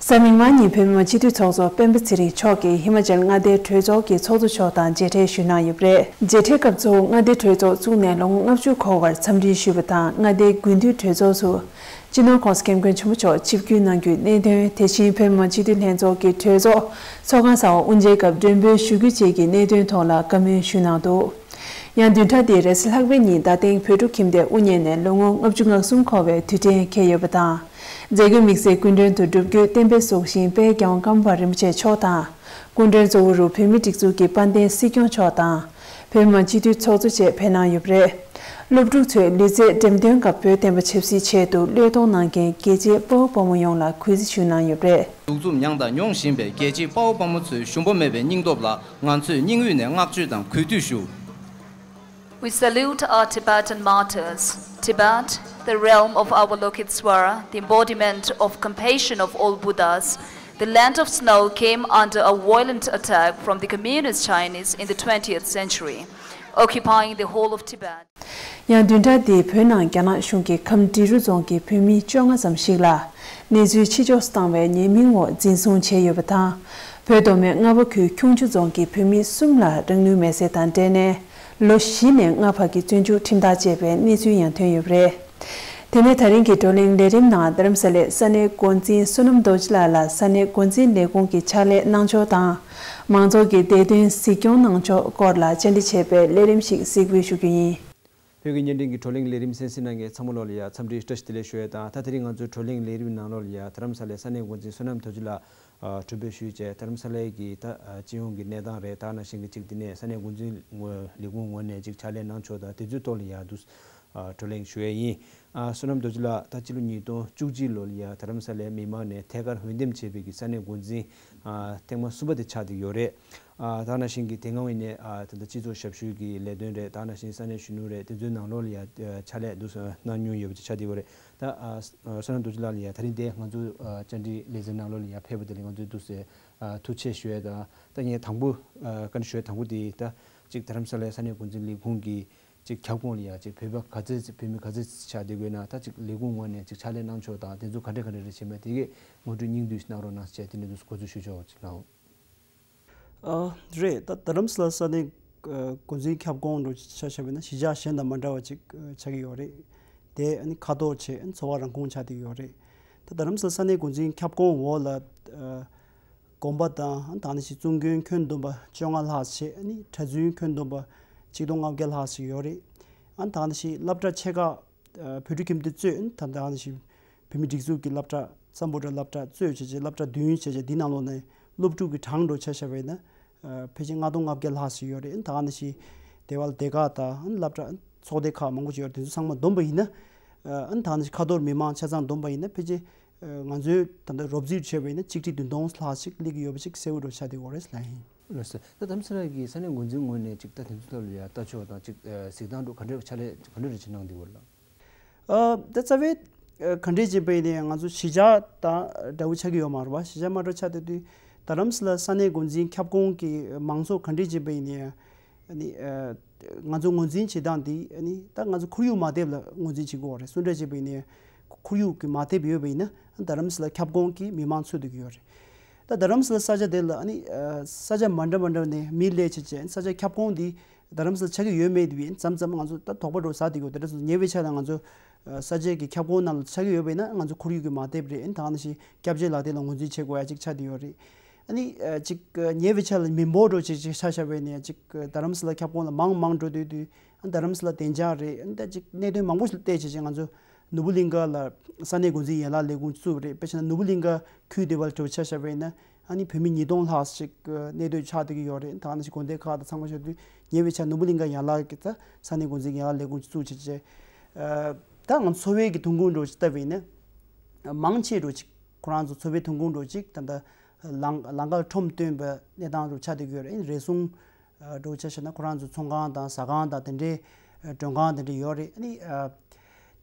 གཟའ་མིག་དམར་ཉིན་བོད་མི་མང་སྤྱི་འཐུས་ཚོགས་གཙོ་སྤེན་པ་ཚེ་རིང་མཆོག་གིས་ཧི་མ་ཅལ་མངའ་སྡེའི་གྲོས་ཚོགས་ཀྱི་ཚོགས་གཙོ་མཆོག་དང་མཇལ་འཕྲད་ཞུས་གནང་ཡོད་པ་རེད། མཇལ་འཕྲད་སྐབས་གཙོ་བོ་མངའ་སྡེའི་གྲོས་ཚོགས་བཙུགས་ནས་ལོ་ངོ་ལྔ་བཅུ་འཁོར་བར་འཚམས་འདྲི་ཞུས་པ་དང་། མངའ་སྡེའི་དགུན་དུས་གྲོས་ཚོགས་སུ་སྤྱི་ནོར་༸གོང་ས་༸སྐྱབས་མགོན་ཆེན་པོ་མཆོག་ཆིབས་བསྒྱུར་གནང་རྒྱུའི་གནད་དོན། དེ་བཞིན་བོད་མི་མང་སྤྱི་འཐུས་ལྷན་ཚོགས་ཀྱི་གྲོས་ཚོགས་ཚོགས་ཁང་གསར་པ་དབུ་འབྱེད་སྐབས་མགྲོན་འབོད་ཞུ་རྒྱུ་བཅས་ཀྱི་གནད་དོན་ཐོག་ལ་བཀའ་མོལ་ཞུས་གནང་འདུག་ཡང་བདུན་ཕྲག་འདིའི་རེས་གཟའ་ལྷག་པའི་ཉིན་རྡ་སྟེང་བོད་ཕྲུག་ཁྱིམ་སྡེ་དབུ་བརྙེས་ནས་ལོ་ངོ་ལྔ་བཅུ་ང་གསུམ་འཁོར་བའི་དུས་དྲན་འཁེལ་ཡོད་པ་དང་། མཛད་སྒོའི་དམིགས་བསལ་སྐུ་མགྲོན་དུ་སྒྲུབ་རྒྱུ་བསྟན་པའི་གཟུགས་ཤིང་དཔལ་རྒྱལ་དབང་ཀརྨ་པ་རིན་པོ་ཆེ་མཆོག་དང་། སྐུ་མགྲོན་གཙོ་བོ་རུ་བོད་མིའི་སྒྲིག་འཛུགས་ཀྱི་དཔལ་ལྡན་སྲིད་སྐྱོང་མཆོག་དང་། བོད་མི་མང་སྤྱི་འཐུས་ཚོགས་གཙོ་བཅས་ཕེབས་གནང་ཡོད་པ་རེད། སློབ་ཕྲུག་ཚོས་ལུས་རྩལ་འགྲེམས་སྟོན་སྐབས་བོད་བསྟན་པ་ཆབ་སྲིད་ཆེད་དུ་བློས་གཏོང་གནང་མཁན་རྒྱལ་གཅེས་དཔའ་བོ་དཔའ་མོ་ཡོངས་ལ་གུས་བརྩི་ཞུས་གནང་ཡོད་པ་རེད། གདུག་རྩུབ་མྱངས་དང་མྱོང་བཞིན་པའི་རྒྱལ་གཅེས་དཔའ་བོ་དཔའ་མོ་ཚོའི་ཞུམ་པ་མེད་པའི་སྙིང་སྟོབས་ལ་ང་ཚོས་སྙིང་དབུས་ནས་བསྔགས་བརྗོད་དང་གུས་འདུད་ཞུ། We salute our Tibetan martyrs. Tibet, the realm of Avalokitesvara, the embodiment of compassion of all Buddhas, the land of snow, came under a violent attack from the communist Chinese in the twentieth century, occupying the whole of Tibet. ཡང་བདུན་ཕྲག་འདིའི་བོད་ནང་རྒྱ་ནག་གཞུང་གིས་ཁམས་འབྲི་རུ་རྫོང་གི་བོད་མི་བཅོ་ལྔ་ཙམ་ཞིག་ལ་གནས་ཚུལ་ཕྱི་ཕྱོགས་སུ་བཏང་བའི་ཉེས་མིང་འོག་འཛིན་བཟུང་བྱས་ཡོད་པ་དང་། བོད་མདོ་སྨད་རྔ་བ་ཁུལ་ཁྱུང་མཆུ་རྫོང་གི་བོད་མི་གསུམ་ལ་རང་ལུས་མེར་སྲེག་དང་འབྲེལ་ནས་ལོ་བཞི་ནས་ལྔ་བར་གྱི་བཙོན་འཇུག་ཁྲིམས་ཐག་བཅད་པའི་གནས་ཚུལ་ཡང་ཐོན་ཡོད་པ་རེད། དེ་ནས་ད་རིང་གི་བགྲོ་གླེང་ལས་རིམ་ནང་རྡ་རམ་ས་ལའི་ས་གནས་འགོ་འཛིན་བསོད་ནམས་རྡོ་རྗེ་ལགས་ལ་ས་གནས་འགོ་འཛིན་ལས་ཁུངས་ཀྱི་ཕྱག་ལས་གནང་ཕྱོགས་དང་། མང་ཚོགས་ཀྱི་བདེ་དོན་གཟིགས་སྐྱོང་གནང་ཕྱོགས་སྐོར་ལ་བཅར་འདྲི་བྱས་པའི་ལས་རིམ་ཞིག་གཟིགས་འབུལ་ཞུ་རྒྱུ་ཡིན། བོད་ཀྱི་བརྙན་འཕྲིན་གྱི་བགྲོ་གླེང་ལས་རིམ་གསན་གཟིགས་གནང་མཁན་ཚང་མ་ལོག་ལ་ཡ་འཚམས་འདྲི་བཀྲ་ཤིས་བདེ་ལེགས་ཞུ་ཡས་དང་། ད་དེ་རིང་ང་ཚོའི་བགྲོ་གླེང་ལས་རིམ་ནང་ལོག་ལ་ཡ་རྡ་རམ་ས་ལའི་ས་གནས་འགོ་འཛིན་བསོད་ནམས་རྡོ་རྗེ་ལགས་ཨ་གྲོས་འབུལ་ཞུས་བྱས། རྡ་རམ་ས་ལའི་གི་ད་ཨ་སྤྱི་ཡོངས་ཀྱི་གནས་སྟངས་རེད། ད་ནང་བཞིན་གྱི་ཅིག་འདི་ནས་ས་གནས་འགོ་འཛིན་ངོས་ལས་ཁུངས་ངོས་ནས་ཅིག་ཕྱག་ལས་གནང་ཕྱོགས་དང་དེ་ཚོའི་ཐོག་ལ་ཡ་འདུག་ཨ་བགྲོ་གླེང་ཞུ་ཡས་ཡིན། ཨ་བསོད་ནམས་རྡོ་རྗེ་ལགས་ད་སྤྱི་ལོ་ཉིས་སྟོང་བཅུ་གཅིག་ལོ་ལ་ཡ་རྡ་རམ་ས་ལའི་མི་མང་ནས་ཐད་ཀར་འོས་འདེམས་བྱས་པའི་གི་ས་གནས་འགོ་འཛིན་ཨ་ཐེངས་མ་གསུམ་པ་དེ་ཆགས་བསྡད་ཡོད་རེད། ཨ་ད་ནང་བཞིན་གྱི་དེ་སྔ་ཡིན་ནའི་ཨ་ད་ལྟ་སྤྱི་ཚོགས་ཞབས་ཞུའི་གི་ལས་དོན་རེད། ད་ནང་བཞིན་ས་གནས་གཞོན་ནུ་རེད། དེ་ཚོའི་ནང་ལོགས་ལ་ཡ་ཨ་ཕྱག་ལས་འདུག་སེ་གནང་མྱོང་ཡོད་པ་ཅིག་ཆགས་བསྡད་ཡོད་རེད། ད་ཨ་བསོད་ནམས་རྡོ་རྗེ་ལགས་ལ་ཡ་ད་རིང་དེ་ང་ཚོ་ཨ་བཅར་འདྲི་ལེ་ཚན་ནང་ལོགས་ལ་ཡ་ཕེབས་པ་དེ་ལ་ང་ཚོས་འདུག་སེ་ཨ་ཐུགས་རྗེ་ཆེ་ཞུ་ཡས་དང་། ད་ངས་དང་པོ་ཨ་བཀའ་འདྲི་ཞུ་ཡས་དང་པོ་དེ་ད་ཅིག་རྡ་རམ་ས་ལའི་ས་གནས་འགོ་འཛིན་ལས་ཁུངས་ཀྱི་ཅིག་ཁྱབ་ཁོངས་ལ་ཡ་ཅིག་བོད་པ་ག་ཚོད་ཅིག་བོད་མི་ག་ཚོད་ཅིག་ཆགས་བསྡད་དགོས་ན། ད་ཅིག་ལས་ཁུངས་ངོས་ནས་ཅིག་ཕྱག་ལས་གནང་ཕྱོགས་དང་དེ་ཚོ་ག་འདྲ་ག་འདྲ་རེད་བྱས་མེད་དེ་གས་ངོ་སྤྲོད་སྙིང་བསྡུས་ཤིག་གནང་རོགས་གནང་ཞེས་དེ་འདྲ་འདུག་སེ་གོ་ཚུལ་ཞུ་ཆོག་ཅིག་གནང་། ཨ་རེད། ད་རྡ་རམ་ས་ལ་ས་གནས་ཨ་འགོ་འཛིན་ཁྱབ་ཁོངས་འདྲ་ཆ་བཞག་པ་ཡིན་ན་གཞིས་ཆགས་གཞན་དང་མ་འདྲ་བ་ཅིག་ཨ་ཆགས་ཀྱི་ཡོད་རེད། དེ་ཨ་ནི་ཁ་ཐོར་བྱས་ཨ་ནི་འཚོ་བ་རང་ཁོངས་ཆགས་བསྡད་ཀྱི་ཡོད་རེད། ད་རྡ་རམ་ས་ལ་ས་གནས་འགོ་འཛིན་ཁྱབ་ཁོངས་འོག་ལ་ཨ་དགོན་པ་དང་ཨ་ནི་ད་ནི་ཞིག་བཙུན་དགོན་ཁྱོན་བསྡོམས་པ་བཅོ་ལྔ་ལྷག་བྱས། ཨ་ནི་གྲྭ་བཙུན་ཁྱོན་བསྡོམས་པ་ཆིག་སྟོང་ལྔ་བརྒྱ་ལྷག་ཞིག་ཡོད་རེད། ཨ་ནི་ད་ནི་ཞིག་སློབ་གྲྭ་ཆེ་ཁག་ཨ་བོད་ཕྲུག་ཁྱིམ་སྡེ་གཙོས་ཨ་ནི་ད་ད་ནི་ཞིག་བོད་མི་སྒྲིག་འཛུགས་ཀྱི་སློབ་གྲྭ་སམ་བྷོ་ཊ་སློབ་གྲྭ་གཙོས་བྱས་བྱས་སློབ་གྲྭ་བདུན་བྱས་བྱས་འདི་ནང་ལོགས་ནས་སློབ་ཕྲུག་གི་གྲངས་འདྲ་ཆ་བཞག་པ་ཡིན་ན་ཨ་ཕལ་ཆེར་ལྔ་སྟོང་ལྔ་བརྒྱ་ལྷག་ཞིག་ཡོད་རེད། ཨ་ནི་ད་ནི་ཞིག་སྡེ་བ་ལ་སྡེ་ཁག་དང་ཨ་ནི་སློབ་གྲྭ་ཚོགས་སྡེ་ཁག་མང་པོ་ཞིག་ཡོད་རེད། དེ་ཚོ་ཚང་མ་བསྡོམས་པ་ཡིན་ན་ཨ་ནི་ད་ནི་ཞིག་ཁ་ཐོར་མི་མང་ཆ་ཚང་བསྡོམས་པ་ཡིན་ན་ཕལ་ཆེར་ང་ཚོའི་ད་ལྟ་རོབ་རྩིས་བྱས་པ་ཡིན་ན་ཆིག་ཁྲི་བདུན་སྟོང་ལྷག་ཅིག་སླེབས་ཀྱི་ཡོད་པ་ཅིག་གསལ་པོ་འདྲ་ཆགས་བསྡད་ཡོད་རེད་ལབ་ཡིན། ལགས་སོ། ད་རྡ་རམ་ས་ལ་གི་ས་གནས་འགོ་འཛིན་ངོས་ནས་ཅིག་ད་དེ་ཚོ་ཐོག་ལ་ཡ་ལྟ་ཕྱོགས་དང་ཅིག་ཨ་གཟིགས་སྟངས་འདྲ་ག་འདྲ་ཕྱག་ལས་ག་འདྲ་རེ་བྱེད་གནང་བསྡད་ཡོད་རེད་ལགས། ཨ་ད་རྩ་བའི་ཨ་ག་འདྲས་བྱས་པ་ཡིན་ནའི་ང་ཚོ་གཞིས་ཆགས་དང་འདྲ་བོ་ཆགས་ཀྱི་ཡོད་མ་རེད་པ། གཞིས་ཆགས་མ་འདྲ་ཆགས་བསྡད་དུས་རྡ་རམ་ས་ལ་ས་གནས་འགོ་འཛིན་ཁྱབ་ཁོངས་ཀྱི་མང་ཚོགས་ག་འདྲས་བྱས་པ་ཡིན་ནའི་ཨ་ནི་ཨ་ང་ཚོ་ངོས་འཛིན་བྱེད་སྟངས་འདི་ཨ་ནི་ད་ང་ཚོ་ཁོར་ཡུག་མ་བདེ་བ་ལ་ངོས་འཛིན་བྱེད་དགོས་པ་རེད། སུ་འདྲ་བྱས་པ་ཡིན་ནའི་ཁོར་ཡུག་གི་མ་བདེ་བ་ཡོད་པ་ཡིན་ན་རྡ་རམ་ས་ལ་ཁྱབ་ཁོངས་ཀྱི་མི་མང་ཚུད་བསྡད་ཀྱི་ཡོད་རེད། ད་རྡ་རམ་ས་ལ་ས་ཆ་དེ་ལ་ཨ་ནི་ཨ་ས་ཆ་མ་འདྲ་མ་འདྲ་ནས་མི་སླེབས་བྱས་བྱས་ས་ཆ་ཁྱབ་ཁོངས་འདི་རྡ་རམ་ས་ལ་ཆགས་ཀྱི་ཡོད་མེད་དེ་མཚམས་མཚམས་ང་ཚོ་ད་དོགས་པ་འདྲ་ཟ་བསྡད་ཀྱི་ཡོད། དེ་འདྲ་སོང་ཙང་ཉེ་བའི་ཆར་ལ་ང་ཚོ་ས་ཆའི་གི་ཁྱབ་ཁོངས་ནང་ལ་ཆགས་ཀྱི་ཡོད་པ་ཡིན་ན་ང་ཚོ་ཁོར་ཡུག་གི་མ་བདེ་བ་རེད། ད་ག་ནང་བཞིན་སྐྱབས་བཅོལ་ལག་དེབ་ལ་ངོས་འཛིན་བྱེད་དགོས་ཡ་ཅིག་ཆགས་བསྡད་ཡོད་རེད། ཨ་ནི་ཅིག་ཉེ་བའི་ཆར་ལ་མི་འབོར་འདྲ་ཅིག་ཅིག་ཆ་བཞག་པ་ཡིན་ན་ཅིག་རྡ་རམ་ས་ལ་ཁྱབ་ཁོངས་ལ་མང་མང་འགྲོ་སྡོད་དུས་རྡ་རམ་ས་ལ་བདེ་འཇགས་རེད། ཨ་ནི་ད་ཅིག་གནད་དོན་མང་པོ་ཞིག་བལྟས་བྱས་བྱས་ང་ཚོ་ནོར་བུ་གླིང་ཁ་ལ་ས་གནས་འགོ་འཛིན་ཡན་ལག་ལས་ཁུངས་བཙུགས་པ་རེད། དཔེ་བྱས་ན་ནོར་བུ་གླིང་ཁ་ཁུལ་དེ་བར་འགྲོ་ཆ་བཞག་པ་ཡིན་ན་ཨ་ནི་བོད་མི་ཉིས་སྟོང་ལྷག་ཞིག་གནས་སྡོད་ཆགས་བསྡད་ཀྱི་ཡོད་རེད། ད་ནི་ཞིག་དགོན་སྡེ་ཁག་དང་ཚང་མ་ཞོག་དུས་ཉེ་བའི་ཆར་ནོར་བུ་གླིང་ཁ་ཡན་ལག་གི་ད་ས་གནས་འགོ་འཛིན་ཡན་ལག་ལས་ཁུངས་བཙུགས་བྱས་བྱས་ད་ང་ཚོ་འཚོ་བའི་གི་ཐོན་ཁུངས་འདྲ་ཅིག་བལྟས་པ་ཡིན་ན་མང་ཆེ་འདྲ་ཅིག་ཁོ་རང་ཚོ་འཚོ་བའི་ཐོན་ཁུངས་འདྲ་ཅིག་ད་ལྟ་ལང་ལང་ཀར་ཁྲོམ་སྟོན་པའི་གནས་སྟངས་འདྲ་ཆགས་བསྡད་ཀྱི་ཡོད་རེད། རེ་ཟུང་འདྲ་ཆ་བཞག་ན་ཁོ་རང་ཚོ་ཚོང་ཁང་དང་ཟ་ཁང་དང་དེ་འདྲའི་མགྲོན་ཁང་དེ་འདྲ་ཡོད་རེད། ཨ་ནི་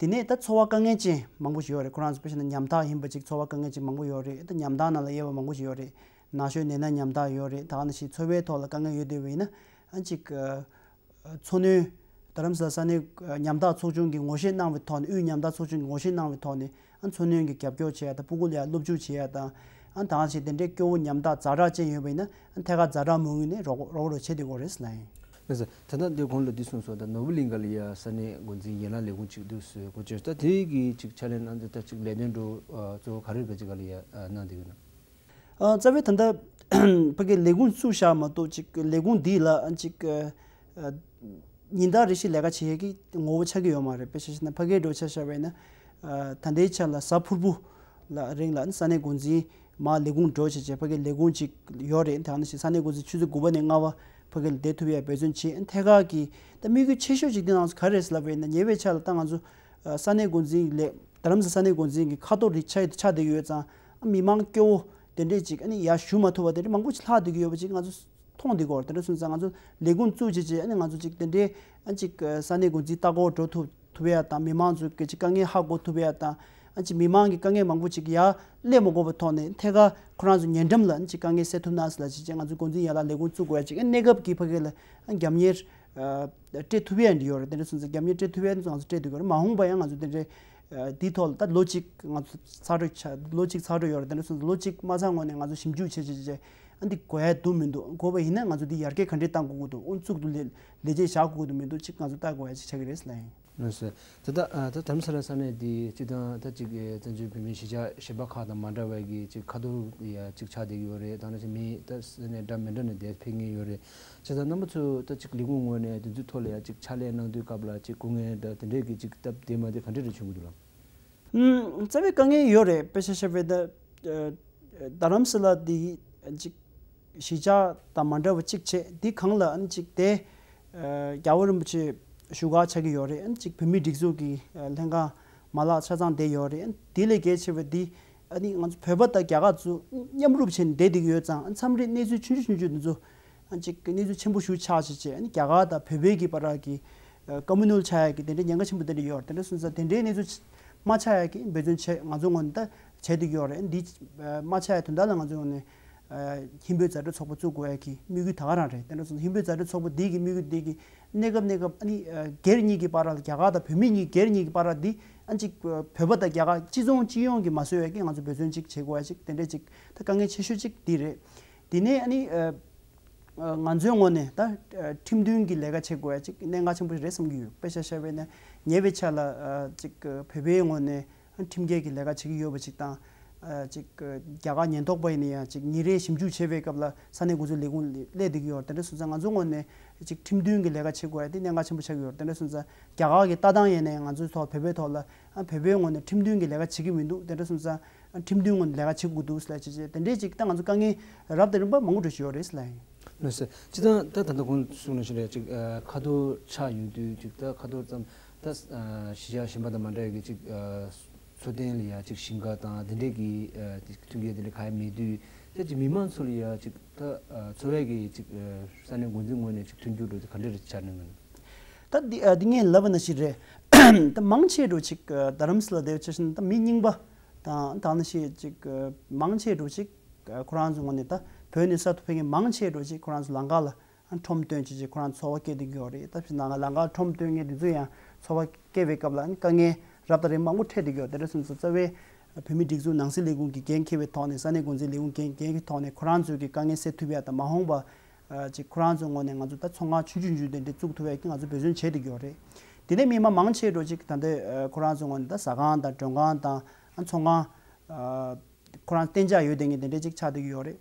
དེ་ནས་ད་འཚོ་བ་དཀའ་ངལ་ཅན་མང་པོ་ཞིག་ཡོད་རེད། ཁོ་རང་ཚོ་དཔེ་བཞག་ན་ཉམ་ཐག་ཡིན་པ་ཅིག་འཚོ་བ་དཀའ་ངལ་ཅན་མང་པོ་ཡོད་རེད། ད་ཉམ་ཐག་ནང་ལ་དབྱེ་བ་མང་པོ་ཞིག་ཡོད་རེད། ན་གཞོན་ནད་ན་ཉམ་ཐག་ཡོད་རེད། ད་ནི་ཞིག་འཚོ་བའི་ཐོག་ལ་དཀའ་ངལ་ཡོད་བསྡད་པ་ཡིན་ན་ཨ་ཅིག་འཚོ་སྣོན་རྡ་རམ་ས་ལ་ས་གནས་ཉམ་ཐག་ཚོགས་ཆུང་གིས་ངོ་ཤེས་གནང་བའི་ཐོག་ནས་དབུས་ཉམ་ཐག་ཚོགས་ཆུང་གིས་ངོ་ཤེས་གནང་བའི་ཐོག་ནས་ཨ་འཚོ་སྣོན་གྱི་རྒྱབ་སྐྱོར་བྱེད་ཡ་དང་སྤུ་གུ་ལ་ཡ་སློབ་འཇུག་བྱེད་ཡ་དང་ ཨ་ད་ཅིག་དེ་འདྲའི་སྐྱོ་བོ་ཉམ་ཐག་ཛ་དྲག་ཅན་ཡོད་པ་ཡིན་ན་ཨ་ཐད་ཀར་ཛ་དྲག་མུ་ངུས་ནས་རོགས་རོགས་རོགས་བྱེད་བསྡད་ཀྱི་ཡོད་རེད་ཟེར་ལབ་ཡིན། ལགས་སོ། ད་ལྟ་འདིར་གོང་ལ་འདི་གསུངས་སོང་། ད་ནོར་བུ་གླིང་ག་ལ་ཡ་ས་གནས་འགོ་འཛིན་ཡན་ལག་ལས་ཁུངས་ཅིག་འདུག་ཟེར་གོ་ཅེས། ད་དེ་གི་ཅིག་ཕྱག་ལས་གནང་དུས་ད་ཅིག་ལས་དོན་འགྲོ་གཙོ་བོ་ག་རེ་ག་ཅིག་ག་ལ་ཡ་གནང་བསྡད་ཡོད་ན། ཨ་རྩ་བའི་ད་ལྟ་ཕ་གི་ལས་ཁུངས་བཙུགས་བཞག་མ་གཏོགས་ཅིག་ལས་ཁུངས་འདི་ལ་ཨ་ཅིག་ཨ་ཉིན་ལྟར་རེ་བཞིན་ལས་ཀ་བྱེད་ཡས་ཀྱི་ངོ་བོ་ཆགས་ཀྱི་ཡོད་མ་རེད། དཔེ་ཆ་བཞག་ན་ཕ་གིའི་འགྲོ་ཆ་བཞག་པ་ཡིན་ན་ཨ་ད་ལྟའི་ཆ་ལ་གཟའ་ཕུར་བུ་ལ་རིང་ལ་ས་གནས་འགོ་འཛིན་མར་ལས་ཁུངས་འགྲོ་བྱས་བྱས་ཕ་གིའི་ལས་ཁུངས་ཅིག་ཡོད་རེད། དེ་ནང་བཞིན་ས་གནས་འགོ་འཛིན་ཆུ་ཚོད་དགུ་པ་ནས་ལྔ་པ་ཕ་གི་ལ་བསྡད་ཐུབ་ཡས་འབད་བརྩོན་བྱེད། ཐད་ཀར་གྱི་ད་དམིགས་ཡུལ་ཆེ་ཤོས་ཅིག་འདི་ནང་ག་རེ་རེད་ལབ་པ་ཡིན་ན་ཉེ་བའི་ཆར་ལ་ད་ང་ཚོ་ས་གནས་འགོ་འཛིན་ལས་རྡ་རམ་ས་ས་གནས་འགོ་འཛིན་གྱི་ཁ་ཐོར་རིགས་ཆགས་ཆགས་བསྡད་ཡོད་ཙང་ཨ་མི་མང་སྐྱོ་བོ་དེ་འདྲས་ཅིག་ཨ་ནི་ཡར་ཞུ་མ་ཐུབ་པ་དེ་འདྲས་མང་པོ་ཅིག་ལྷག་བསྡད་ཀྱི་ཡོད་པ་ཅིག་ང་ཚོ་མཐོང་བསྡད་ཀྱི་ཡོད་རེད། དེ་འདྲ་སོང་ཙང་ང་ཚོ་ལས་ཁུངས་བཙུགས་བྱས་བྱས་ཨ་ནི་ང་ཚོ་ཅིག་དེ་འདྲས་ཨ་ཅིག་ས་གནས་འགོ་འཛིན་ལྟ་སྐོར་འགྲོ་ཐུབ་ཐུབ་ཡ་དང་མི་མང་ཚོའི་གི་ཅིག་དཀའ་ངལ་ཧ་གོ་ཐུབ་ཡ་དང་ཨ་ཅིག་མི་མང་གི་དཀའ་ངལ་མང་པོ་ཅིག་ཡར་སླེབས་མ་དགོས་པའི་ཐོག་ནས་ཐད་ཀར་ཁོ་རང་ཚོ་ཉེ་འགྲམ་ལ་ཨ་ཅིག་དཀའ་ངལ་སེལ་ཐུབ་ན་ཟེར་ལ་ཅིག་ཅིག་ང་ཚོ་འགོ་འཛིན་ཡར་ལ་ལས་ཁུངས་བཙུགས་དགོས་ཡ་ཅིག་ཨ་གནས་སྐབས་ཀྱི་ཕ་གི་ལ་ཨ་རྒྱབ་གཉེར། སྤྲད་ཐུབ་ཡ་འདི་ཡོད་རེད། དེ་འདྲ་སོང་ཙང་རྒྱབ་གཉེར་སྤྲད་ཐུབ་ཡ་ནི་ང་ཚོ་སྤྲད་འདུག་ཡོད་རེད། མ་འོངས་པ་ཡང་ང་ཚོ་དེ་འདྲའི་འདིའི་ཐོག་ལ་ད་ལོ་གཅིག་ང་ཚོ་ཚར་གྲབས་ཆགས་ལོ་གཅིག་ཚར་གྲབས་ཡོད་རེད། དེ་འདྲ་སོང་ཙང་ལོ་གཅིག་མ་ཚར་སྔོན་ནས་ང་ཚོ་ཞིབ་འཇུག་བྱེད་བྱེད་བྱེད་ཨ་འདི་དགོས་ཡ་འདུག་མི་འདུག་དགོས་པ་ཡིན་ན་ང་ཚོ་འདི་ཡར་རྒྱས་ག་འདྲས་གཏང་དགོས་ཀྱི་འདུག་ཨུ་ཚུགས་འདུག་ལས་ལས་བྱེད་བཞག་དགོས་ཀྱི་འདུག་མི་འདུག་ཅིག་ང་ཚོ་ལྟ་དགོས་ཡ་ཅིག་ཆགས་ཀྱི་རེད་ཟེར་ལབ་ཡིན། ལགས་སོ། ད་ལྟ་ཨ་ད་དྷ་རམ་ས་ལ་ས་གནས་འདི་སྤྱིར་བཏང་ད་ཅིག་ཨེ་བཙན་བྱོལ་བོད་མིའི་གཞིས་ཆགས་གཞན་པ་ཁག་དང་མ་འདྲ་བའི་གི་ཅིག་ཁ་ཐོར་ཡ་ཅིག་ཆགས་བསྡད་ཀྱི་ཡོད་རེད། ད་ནང་བཞིན་མི་ད་ས་གནས་འདྲ་མི་འདྲ་ནས་འདིར་ཕེབས་མཁན་ཡོད་རེད། བྱས་ཙང་རྣམ་པ་ཚོས་ད་ཅིག་ལས་ཁུངས་ངོས་ནས་དེ་ཚོའི་ཐོག་ལ་ཡ་ཅིག་ཕྱག་ལས་གནང་དུས་སྐབས་ལ་ཅིག་སྐུ་ངལ་འདྲ་དེ་འདྲས་ཀྱི་ཅིག་སྟབས་བདེ་མ་བདེ་ག་འདྲས་རེ་བྱུང་གི་འདུག་ལགས། ཨུམ། རྩ་བའི་དཀའ་ངལ་ཡོད་རེད། དཔེ་ཆ་བཞག་པ་ཡིན་ན་ཨ་རྡ་རམ་ས་ལ་འདི་ཅིག་གཞིས་ཆགས་དང་མ་འདྲ་བ་གཅིག་བྱས་འདི་སྒང་ལ་ཨ་ནི་ཅིག་དེ་ཨ་རྒྱལ་བ་རིན་པོ་ཆེ་བཞུགས་སྒར་ཆགས་ཀྱི་ཡོད་རེད། ཨ་ནི་ཅིག་བོད་མིའི་སྒྲིག་འཛུགས་ཀྱི་ཨ་ལྷན་ཁང་མ་ལག་ཆ་ཚང་བསྡད་ཡོད་རེད། ཨ་ནི་དེ་ལས་གལ་ཆེ་བ་འདི་ཨ་ནི་ང་ཚོ་བོད་པ་དང་རྒྱ་གར་ཚོ་མཉམ་རུབ་བྱས་ནས་བསྡད་བསྡད་ཀྱི་ཡོད་ཙང་ཨ་མཚམས་རེ་གནས་ཚུལ་ཆུང་ཆུང་ཆུང་ཆུང་འདི་ཚོ་ཨ་ཅིག་གནས་ཚུལ་ཆེན་པོ་ཞིག་ཆགས་བྱས་བྱས་ཨ་ནི་རྒྱ་གར་དང་བོད་པའི་གི་བར་གྱི་ཨ་ཀ་མུ་ནལ་ཆགས་ཡ་གི་དེ་འདྲའི་ཉེན་ཁ་ཆེན་པོ་དེ་འདྲ་ཡོད་རེད། དེ་འདྲ་སོང་ཙང་དེ་འདྲའི་གནས་ཚུལ་མ་ཆགས་ཡ་གི་འབད་བརྩོན་བྱས་ང་ཚོ་ངོས་ནས་ད་བྱས་བསྡད་ཀྱི་ཡོད་རེད། འདི་མ་ཆགས་ཡ་དོན་དག་ལ་ང་ཚོ་ངོས་ནས་ཨ་ཧིན་བོད་མཛའ་འབྲེལ་ཚོགས་པ་བཙུགས་དགོས་ཡ་གི་དམིགས་ཡུལ་ད་ག་རང་རེད། དེ་འདྲ་སོང་ཙང་ཧིན་བོད་མཛའ་འབྲེལ་ཚོགས་པ་འདི་གི་དམིགས་ཡུལ་འདི་གི་གནས་སྐབས་གནས་སྐབས་ཨ་ནི་ཨ་སྒེར་གཉིས་ཀྱི་བར་ལ་རྒྱ་གར་དང་བོད་མི་གཉིས་སྒེར་གཉིས་ཀྱི་བར་ལ་འདི་ཨ་ཅིག་བོད་པ་དང་རྒྱ་གར་སྤྱི་ཚོགས་སྤྱི་ཡོངས་ཀྱི་མ་བཟོ་ཡ་གི་ང་ཚོ་འབད་བརྩོན་ཅིག་བྱེད་དགོས་ཡ་ཅིག་དེ་འདྲ་ཅིག་ད་དཀའ་ངལ་ཆེ་ཤོས་ཅིག་འདི་རེད། དེ་ནས་ཨ་ནི་ཨ་ང་ཚོའི་ངོས་ནས་ད་ཁྲིམས་མཐུན་གྱི་ལས་ཀ་བྱེད་དགོས་ཡ་ཅིག་གནད་འགག་ཆེན་པོ་རེད་བསམ་གྱི་ཡོད། དཔེ་ཆ་བཞག་པ་ཡིན་ན་ཉེ་བའི་ཆར་ལ་ཅིག་བོད་པའི་ངོས་ནས་ཁྲིམས་འགལ་གྱི་ལས་ཀ་བྱེད་ཀྱི་ཡོད་པ་ཅིག་དང་། ཅིག་རྒྱ་གར་ཉེན་རྟོག་པ་ཡིན་ན་ཡང་ཅིག་ཉིན་རེའི་ཞིབ་འཇུག་བྱེད་པའི་སྐབས་ལ་ས་གནས་འགོ་འཛིན་ལས་ཁུངས་སླེབས་བསྡད་ཀྱི་ཡོད་རེད། དེ་འདྲ་སོང་ཙང་ང་ཚོའི་ངོས་ནས་ཅིག་ཁྲིམས་མཐུན་གྱི་ལས་ཀ་བྱེད་དགོས་ཡ་དེ་གནད་འགག་ཆེན་པོ་ཆགས་ཀྱི་ཡོད་རེད། དེ་འདྲ་སོང་ཙང་རྒྱ་གར་གྱི་ལྟ་སྟངས་ཡིན་ན་ཡང་ང་ཚོའི་ཐོག་བོད་པའི་ཐོག་ལ་བོད་པའི་ངོས་ནས་ཁྲིམས་མཐུན་གྱི་ལས་ཀ་བྱེད་ཀྱི་མི་འདུག་དེ་འདྲ་སོང་ཙང་། ཁྲིམས་མཐུན་ངོས་ནས་ལས་ཀ་བྱེད་དགོས་འདུག་ཟེར་ལབ་བྱས་བྱས་དེ་འདྲའི་ཅིག་ད་ང་ཚོ་དཀའ་ངལ་རབ་དང་རིམ་པ་མང་པོ་འགྲོ་བཞིན་ཡོད་རེད་ཟེར་ལབ་ཡིན། ལགས་སོ། སྤྱིར་བཏང་ད་ད་ལྟ་གོང་གསུངས་ནང་བཞིན་རེད། ཅིག་ཨ་ཁ་ཐོར་ཆགས་ཡོང་དུས་ཅིག་ད་ཁ་ཐོར་ཙམ་ད་ཨ་གཞིས་ཆགས་གཞན་པ་དང་མ་འདྲ་བའི་ཅིག་ཨ་འཚོ་རྟེན་ལ་ཡ་ཅིག་ཞིང་ཁ་དང་དེ་འདྲའི་གི་ཨ་དེ་མཐུན་རྐྱེན་དེ་འདྲ་ག་ཡ་མེད་དུས་ད་ཅིག་མི་མང་ཚོ་ལ་ཡ་ཅིག་ད་ཨ་འཚོ་བའི་གི་ཅིག་ཨ་ས་གནས་འགོ་འཛིན་ངོས་ནས་ཅིག་མཐུན་འགྱུར་འགྲོ་དེ་ག་འདྲ་རེ་ཆགས་ནས་མིན། ད་འདི་ཨ་འདི་ངས་ལབ་པ་ནང་བཞིན་རེད། ད་མང་ཆེ་འགྲོ་ཅིག་ཨ་རྡ་རམ་ས་ལ་དེ་ཆ་བཞིན་ད་མི་རྙིང་པ། དང་ད་ནི་ཞིག་ཅིག་མང་ཆེ་འགྲོ་ཅིག་ཁོ་རང་ཚོ་ངོས་ནས་ད་བོད་ནས་གསར་དུ་ཕེབས་མཁན་མང་ཆེ་འགྲོ་ཅིག་ཁོ་རང་ཚོ་ལམ་ཁ་ལ་ཁྲོམ་སྟོན་ཅིག་ཅིག་ཁོ་རང་ཚོ་འཚོ་བ་སྐྱེལ་བསྡད་ཀྱི་ཡོད་རེད། ད་ཕྱིན་ན་ལམ་ཁ་ཁྲོམ་སྟོན་མཁན་དེ་ཚོ་ཡང་འཚོ་བ་སྐྱེལ་བའི་སྐབས་ལ་དཀའ་ངལ་རབ་དང་རིམ་མང་པོ་འཕྲད་བསྡད་ཀྱི་ཡོད། དེ་འདྲ་སོང་ཙང་རྩ་བའི་བོད་མིའི་སྒྲིག་འཛུགས་ནང་སྲིད་ལས་ཁུངས་ཀྱི་འགན་འཁྱེར་བའི་ཐོག་ནས་ས་གནས་འགོ་འཛིན་ལས་ཁུངས་འགན་འགན་འཁྱེར་ཐོག་ནས་ཁོ་རང་ཚོའི་གི་དཀའ་ངལ་སེལ་ཐུབ་ཡ་དང་མ་འོངས་པ་ཅིག་ཁོ་རང་ཚོའི་ངོས་ནས་ང་ཚོ་ད་ཚོང་ཁང་ཆུང་ཆུང་ཆུང་དེ་འདྲ་བཙུགས་ཐུབ་ཡ་གི་ང་ཚོ་འབད་བརྩོན་བྱེད་བསྡད་ཀྱི་ཡོད་རེད། དེ་ནས་མི་མང་མང་ཆེ་འགྲོ་ཅིག་ད་ལྟ་ཁོ་རང་ཚོའི་ངོས་ནས་ད་ཟ་ཁང་དང་མགྲོན་ཁང་དང་ཚོང་ཁང་ཁོ་རང་གཏན་འཇགས་ཡོད་བསྡད་མཁན་དེ་འདྲ་ཅིག་ཆགས་བསྡད་ཀྱི་ཡོད་རེད།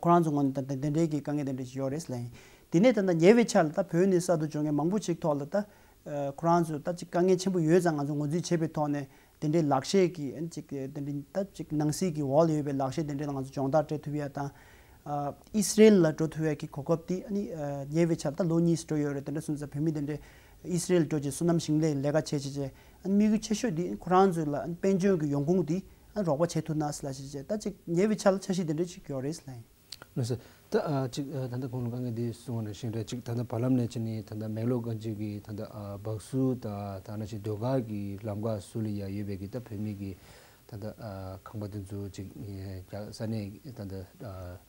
ཁོ་རང་ཚོའི་ངོས་ནས་ད་དེ་འདྲའི་གི་དཀའ་ངལ་དེ་འདྲ་ཅིག་ཡོད་རེད་ཟེར་ལབ་ཡིན། དེ་ནས་ད་ལྟ་ཉེ་བའི་ཆར་ལ་ད་བོད་ནས་གསར་དུ་འབྱོར་མཁན་མང་པོ་ཅིག་ཐོག་ལ་ད་ཁོ་རང་ཚོ་ད་ཅིག་དཀའ་ངལ་ཆེན་པོ་ཡོད་ཙང་ང་ཚོ་ངོས་འཛིན་བྱས་པའི་ཐོག་ནས། དེ་འདྲའི་ལག་ཤེས་ཀྱི་ཨ་ནི་ཅིག་དེ་འདྲའི་ད་ཅིག་ནང་སྲིད་ཀྱི་འོག་ལ་ཡོད་པའི་ལག་ཤེས་དེ་འདྲའི་ལ་ང་ཚོ་སྦྱོང་བརྡར་སྤྲད་ཐུབ་ཡ་དང་། ཨ་ཨི་སི་རེལ་ལ་འགྲོ་ཐུབ་ཡ་གི་གོ་སྐབས་དེ་ཨ་ནི་ཨ་ཉེ་བའི་ཆར་ད་ལོ་གཉིས་འགྲོ་ཡོད་རེད། དེ་འདྲ་སོང་ཙང་བོད་མི་དེ་འདྲའི་ཨི་སི་རེལ་འགྲོ་བྱས་སོ་ནམ་ཞིང་ལས་ལས་ཀ་བྱེད་བྱེད་བྱས་ཨ་ནི་དམིགས་ཡུལ་ཆེ་ཤོས་དེ་ཁོ་རང་ཚོ་ལ་ཨ་ནི་དཔལ་འབྱོར་གྱི་ཡོང་ཁུངས་དེ་ཨ་ནི་རོགས་པ་བྱེད་ཐུབ་ན་ཟེར་ལབ་བྱས་བྱས་ད་ཅིག་ཉེ་བའི་ཆར་ལ་འཆར་གཞི་དེ་འདྲ་ཅིག་ཡོད་རེད་ཟེར་ལབ་ཡིན། ལགས་སོ། ད་ཨ་ཅིག་ཨ་ད་ལྟ་གོང་ལ་དཀའ་ངལ་འདི་གསུངས་པ་ནང་བཞིན་རེད། ཅིག་ད་ལྟ་བར་ལམ་ནས་བྱས་ནས་ད་ལྟ་མེག་ལོར་གངས་ཅན་གྱི་ད་ལྟ་ཨ་སྦག་སུ་དང་ད་ནང་བཞིན་ཟློས་གར་གྱི་ལམ་ཁ་ཟུར་ལ་ཡ་ཡོད་པའི་གི་ད་བོད་མི་གི་ད་ལྟ་ཨ་ཁང་པ་དེ་ཚོ་ཅིག་ཨ་ས་གནས་ད་ལྟ་ཨ་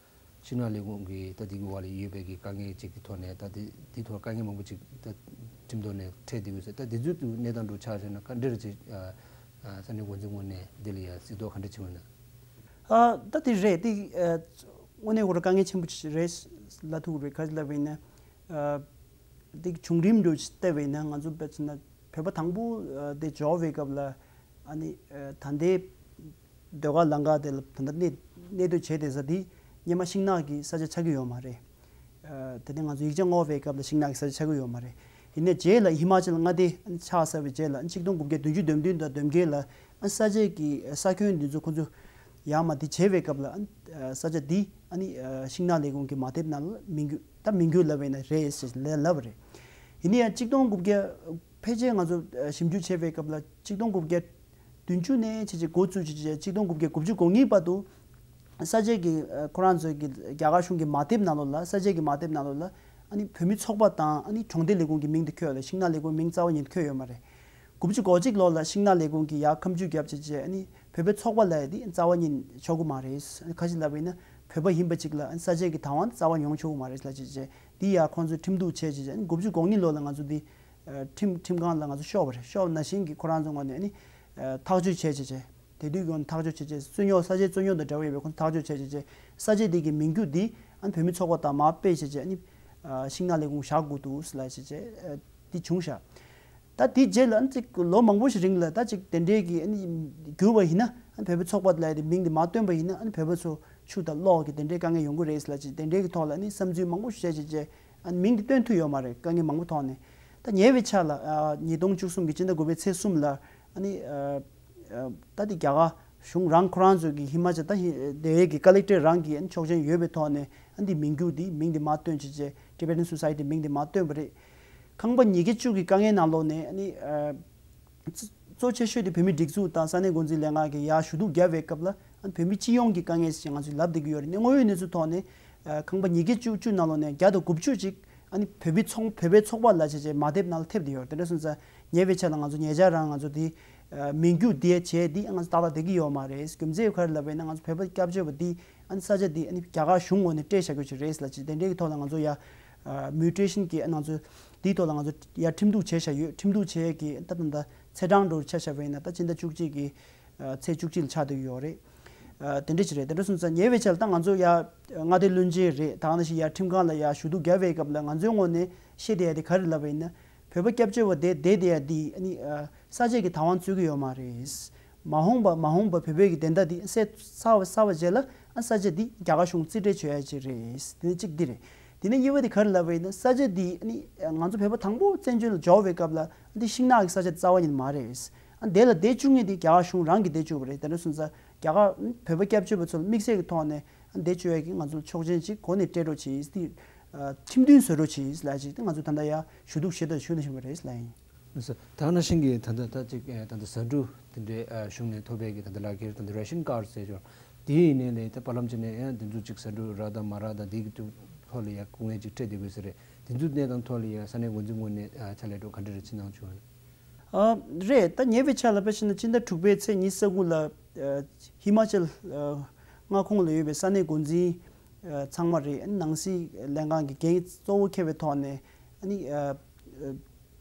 ཕྱི་ནང་ལས་ཁུངས་ཀྱི་ད་འདི་གི་འོག་ལ་ཡོད་པའི་གི་དཀའ་ངལ་ཅིག་གི་ཐོག་ནས་ད་དེ་དེའི་ཐོག་དཀའ་ངལ་མང་པོ་ཅིག་ད་ཁྲིམས་ཐོག་ནས་འཕྲད་བསྡད་ཡོད་ཟེར། ད་དེ་ཚོའི་གནས་སྟངས་འདྲ་ཆ་བཞག་ན་ག་འདྲ་རེད། ཅིག་ཨ་ས་གནས་འགོ་འཛིན་ངོས་ནས་འདི་ལ་ཡ་གཟིགས་རྟོག་ག་འདྲ་བྱེད་ཀྱི་ཡོད་ན། ཨ་ད་དེ་རེད་དེ། ཨ་དངོས་གནས་ཁོ་རང་དཀའ་ངལ་ཆེན་པོ་ཅིག་རེད་ལབ་ཐུབ་རེད། ག་རེ་ལབ་པ་ཡིན་ན། ཨ་དེ་བྱུང་རིམ་འགྲོ་བལྟས་པ་ཡིན་ན་ང་ཚོ་དཔེ་མཚོན་ན་བོད་པ་དང་པོ་ཨ་དེ་འབྱོར་བའི་སྐབས་ལ་ཨ་ནི་ཨ་ད་ལྟའི་ཟློས་གར་ལམ་ཁ་དེ་ལ་ད་ལྟ་གནས་གནས་སྡོད་བྱས་བསྡད་ས་དེ་སྔོན་མ་ཤིང་ནགས་ཀྱི་ས་ཆ་ཆགས་ཀྱི་ཡོད་མ་རེད། ཨ་དེ་ནས་ང་ཚོ་ཡིག་ཆ་བསྔོག་པའི་སྐབས་ལ་ཤིང་ནགས་ཀྱི་ས་ཆ་ཆགས་ཀྱི་ཡོད་མ་རེད། ཡིན་ནའི་རྗེས་ལ་ཧི་མ་ཅལ་མངའ་སྡེ་ཆགས་ཚར་བའི་རྗེས་ལ་ཆིག་སྟོང་དགུ་བརྒྱ་བདུན་ཅུ་དོན་བདུན་དང་བདུན་བརྒྱད་ལ་ས་ཆ་གི་ས་ཁྱོན་འདི་ཚོ་ཁོ་ཚོ་ཡར་མར་དེ་བྱས་པའི་སྐབས་ལ་ས་ཆ་འདི་ཨ་ནི་ཤིང་ནགས་ལས་ཁུངས་ཀྱི་མ་དེབ་ནང་ལ་མིང་རྒྱུད་ད་མིང་རྒྱུད་ལབ་པ་ཡིན་ན་རེད་ཞེས་ལབ་པ་རེད། ཡིན་ནའི་ཡང་ཆིག་སྟོང་དགུ་བརྒྱ་ཕལ་ཆེར་ང་ཚོ་ཞིབ་འཇུག་བྱས་པའི་སྐབས་ལ་ཆིག་སྟོང་དགུ་བརྒྱ་བདུན་ཅུ་ནས་བྱས་བྱས་འགོ་བཙུགས་བྱས་བྱས་ཆིག་སྟོང་དགུ་བརྒྱ་དགུ་བཅུ་གོ་གཉིས་བར་དུ་ས་ཆའི་གི་ཁོ་རང་ཚོའི་གི་རྒྱ་གར་གཞུང་གི་མ་དེབ་ནང་ལོགས་ལ་ས་ཆའི་གི་མ་དེབ་ནང་ལོགས་ལ་ཨ་ནི་བོད་མི་ཚོགས་པ་དང་ཨ་ནི་གྲོང་སྡེ་ལས་ཁུངས་ཀྱི་མིང་དེ་འཁོད་ཡོད་ལ་ཤིང་ནགས་ལས་ཁུངས་མིང་རྩ་བ་ཉིད་འཁོད་ཡོད་མ་རེད། དགུ་བཅུ་གོ་གཅིག་ལོ་ལ་ཤིང་ནགས་ལས་ཁུངས་ཀྱིས་ཡར་ཁ་མཆུ་བརྒྱབ་བྱས་བྱས་ཨ་ནི་བོད་པའི་ཚོགས་པ་ལབ་ཡ་དེ་རྩ་བ་ཉིད་ཆོག་གི་མ་རེད། ཁ་ཅིག་ལབ་པ་ཡིན་ན་བོད་པ་ཡིན་པ་ཅིག་ལ་ཨ་ནི་ས་ཆའི་གི་བདག་དབང་རྩ་བ་ཉིད་ཆོག་གི་མ་རེད་ལབ་བྱས་བྱས་དེ་ཡར་ཁོང་ཚོས་ཁྲིམས་གཏུག་བྱས་བྱས་བྱས་ཨ་ནི་དགུ་བཅུ་གོ་གཉིས་ལོ་ལ་ང་ཚོ་དེ་ཁྲིམས་ཁྲིམས་ཁང་ལ་ང་ཚོ་ཤོག་པ་རེད། ཤོག་ནང་བཞིན་གྱི་ཁོ་རང་ཚོ་ངོས་ནས་ཨ་ནི་ཐག་གཅོད་བྱས་བྱས་བྱས། དེ་དུས་ཀྱང་ཐག་གཅོད་བྱས་རྗེས་རྩོད་རྙོག་ས་ཆའི་རྩོད་རྙོག་དང་འབྲེལ་བ་ཡོད་པའི་ཁོང་ཚོ་ཐག་གཅོད་བྱས་རྗེས་ས་ཆ་དེ་གི་མིང་རྒྱུད་འདི་ཨ་ནི་བོད་མི་ཚོགས་པ་དང་མར་སྤེལ་བྱས་རྗེས་ཨ་ནི་ཤིང་ནགས་ལས་ཁུངས་བཞག་དགོས་འདུག་ཟེར་ལབ་བྱས་རྗེས་འདི་བྱུང་ཤག་ད་དེའི་རྗེས་ལ་ཨ་ནི་ཅིག་ལོ་མང་པོ་ཞིག་རིང་ལ་ད་ཅིག་དེ་འདྲའི་གི་ཨ་ནི་གྱུར་བ་ཡིན་ན་ཨ་ནི་བོད་མི་ཚོགས་པ་ལབ་ཡ་དེ་མིང་དེ་མར་བཏོན་པ་ཡིན་ན་ཨ་ནི་བོད་པ་ཚོ་ཆུ་དང་གློག་གི་དེ་འདྲའི་དཀའ་ངལ་ཡོང་གི་རེད་ཟེར་ལབ་བྱས་དེ་འདྲའི་གི་ཐོག་ལ་ཨ་ནི་བསམ་ཚུལ་མང་པོ་ཞིག་བཤད་བྱས་རྗེས་ཨ་ནི་མིང་དེ་བཏོན་ཐུབ་ཡོད་མ་རེད། དཀའ་ངལ་མང་པོ་ཐོག་ནས། ད་ཉེ་བའི་ཆར་ལ་ཨ་ཉིས་སྟོང་བཅུ་གསུམ་གྱི་སྤྱི་ཟླ་དགུ་པའི་ཚེས་གསུམ་ལ་ཨ་ནི་ཨ་ཨ་ད་དེ་རྒྱ་གར་གཞུང་རང་ཁོ་རང་ཚོའི་གི་ཧི་མ་ཅལ་ད་ཧི་དེ་གི་ཀ་ལེག་ཊར་རང་གི་ཨ་ནི་ཆོག་མཆན་ཡོད་པའི་ཐོག་ནས་ཨ་འདི་མིང་རྒྱུད་འདི་མིང་འདི་མར་བཏོན་བྱས་རྗེས་Tibetan Society མིང་འདི་མར་བཏོན་པ་རེད། ཁང་པ་ཉིས་བརྒྱ་བཅུ་གི་དཀའ་ངལ་ནང་ལོགས་ནས་ཨ་ནི་ཨ་གཙོ་ཆེ་ཤོས་དེ་བོད་མིའི་སྒྲིག་འཛུགས་དང་ས་གནས་འགོ་འཛིན་ལྷན་ཁང་གིས་ཡར་ཞུ་གཏུག་བརྒྱབ་པའི་སྐབས་ལ་ཨ་ནི་བོད་མི་སྤྱི་ཡོངས་ཀྱི་དཀའ་ངལ་ཞིག་ང་ཚོས་ལབ་བསྡད་ཀྱི་ཡོད་རེད། དངོས་ཡོད་གནས་ཚུལ་ཐོག་ནས་ཨ་ཁང་པ་ཉིས་བརྒྱ་བཅུ་བཅུ་ནང་ལོགས་ནས་བརྒྱ་དང་དགུ་བཅུ་ཅིག་ཨ་ནི་བོད་པའི་ཚོང་བོད་པའི་ཚོགས་པ་ལབ་བྱས་རྗེས་མ་དེབ་ནང་ལ་ཐེབས་བསྡད་ཡོད་རེད། དེ་འདྲ་སོང་ཙང་ཉེ་བའི་ཆར་ལ་ང་ཚོ་ཉེ་ཆར་རང་ང་ཚོ་དེ་མིང་རྒྱུད་དེ་བྱས་དེ་ང་ཚོ་ཏག་ཏག་བསྡད་ཀྱི་ཡོད་མ་རེད། རྒྱུ་མཚན་ག་རེ་ལབ་པ་ཡིན་ན་ང་ཚོ་བོད་པ་སྐྱབས་བཅོལ་བ་དེ་ཨ་ནི་ས་ཆ་དེ་ཨ་ནི་རྒྱ་གར་གཞུང་ངོས་ནས་སྤྲད་བཞག་རྒྱུ་ཅིག་རེད་ལབ་ཅིག་དེ་འདྲའི་གི་ཐོག་ལ་ང་ཚོ་ཡ་མུ་ཊེ་ཤན་གྱི་ང་ཚོ་དེའི་ཐོག་ལ་ང་ཚོ་ཡ་ཁྲིམས་གཏུག་བྱས་བཞག་ཡོད། ཁྲིམས་གཏུག་བྱས་ཀྱི་ད་ད་ད་ཚེས་གྲངས་འགྲོ་ཆ་བཞག་པ་ཡིན་ན་ད་སྤྱི་ཟླ་བཅུ་གཅིག་གི་ཚེས་བཅུ་གཅིག་ལ་ཆགས་བསྡད་ཀྱི་ཡོད་རེད། ཨ་དེ་འདྲ་ཞིག་རེད། དེ་འདྲ་སོང་ཙང་ཉེ་བའི་ཆར་ད་ང་ཚོ་ཡ་མངའ་སྡེ་བློན་ཆེན་རེད། ད་ག་ནང་བཞིན་ཡ་ཁྲིམས་ཁང་ལ་ཡ་ཞུ་གཏུག་བརྒྱབ་པའི་སྐབས་ལ་ང་ཚོའི་ངོས་ནས་བཤད་བསྡད་ཡ་དེ་ག་རེ་ལབ་པ་ཡིན་ན་བོད་པ་སྐྱབས་བཅོལ་བ་དེ་བསྡད་བསྡད་ཡ་དེ་ཨ་ནི་ཨ་ས་ཆ་གི་བདག་དབང་རྩོད་ཀྱི་ཡོད་མ་རེད། མ་འོངས་པ་མ་འོངས་པ་བོད་པའི་གི་བདེན་མཐའ་དེ་གསལ་ཚར་བ་ཚར་བ་རྗེས་ལ་ཨ་ས་ཆ་དེ་རྒྱ་གར་གཞུང་རྩིས་སྤྲད་བྱོས་ཡ་ཅིག་རེད། དེ་ནས་གཅིག་འདི་རེད། དེ་ནས་གཉིས་པ་དེ་ག་རེ་ལབ་པ་ཡིན་ན་ས་ཆ་དེ་ཨ་ནི་ང་ཚོ་བོད་པ་དང་པོ་བཙན་བྱོལ་ལ་འབྱོར་བའི་སྐབས་ལ་ཨ་འདི་ཤིང་ནགས་ཀྱི་ས་ཆ་རྩ་བ་ཉིད་མ་རེད། ཨ་དེ་ལ་བསྡད་བཅུག་མཁན་དེ་རྒྱ་གར་གཞུང་རང་གིས་བསྡད་བཅུག་པ་རེད། དེ་འདྲ་སོང་ཙང་རྒྱ་གར་བོད་པ་སྐྱབས་བཅོལ་བ་ཚོ་ལ་དམིགས་བསལ་གྱི་ཐོག་ནས་ཨ་བསྡད་བཅུག་ཡས་ཀྱི་ང་ཚོ་ལ་ཆོག་མཆན་ཅིག་གོ་ནས་སྤྲད་རོགས་བྱེད་ཟེར། ཁྲིམས་མཐུན་བཟོ་རོགས་བྱེད་ཟེར་ལབ་ཅིག་དེ་ང་ཚོ་ད་ལྟ་ཡ་ཞུ་གཏུག་བྱེད་དང་ཞུ་ན་བཞིན་པ་རེད་ལབ་ཡིན། ད་ག་ནང་བཞིན་གྱི་ད་ལྟ་ད་ཅིག་ད་ལྟ་ཟ་འབྲུ་དེ་འདྲའི་གཞུང་ནས་ཐོབ་པའི་གི་ད་ལྟ་ལག་ཁྱེར་ད་ལྟ་རེ་ཤན་ཀར་ཟེར་ཅོག་དེ་ཡིན་ནའི་ལས་ད་པ་ལམ་ཅིག་ནས་ཡང་དེ་ཚོ་ཅིག་ཟ་འབྲུ་རག་དང་མ་རག་དང་དེ་གི་ཐོག་ལ་ཡ་སྐུ་ངལ་ཅིག་འཕྲད་བསྡད་དགོས་ས་རེད། དེ་ཚོ་གནས་སྟངས་ཐོག་ལ་ཡ་ས་གནས་འགོ་འཛིན་ངོས་ནས་ཕྱག་ལས་འགྲོ་ག་འདྲ་རེ་ཕྱི་ནང་བྱུང་བ་རེད། ཨ་རེད། ད་ཉེ་བའི་ཆར་ལ་དཔེ་བཞག་ན་སྤྱི་ཟླ་དྲུག་པའི་ཚེས་ཉི་ཤུ་རྩ་དགུ་ལ་ཨ་ཧི་མ་ཅལ་ཨ་མངའ་ཁོངས་ལ་ཡོད་པའི་ས་གནས་འགོ་འཛིན་ཨ་ཚང་མ་རེད། ཨ་ནི་ནང་སྲིད་ལྷན་ཁང་གི་འགན་གཙོ་བོ་འཁྱེར་བའི་ཐོག་ནས་ཨ་ནི་ཨ་ཨ་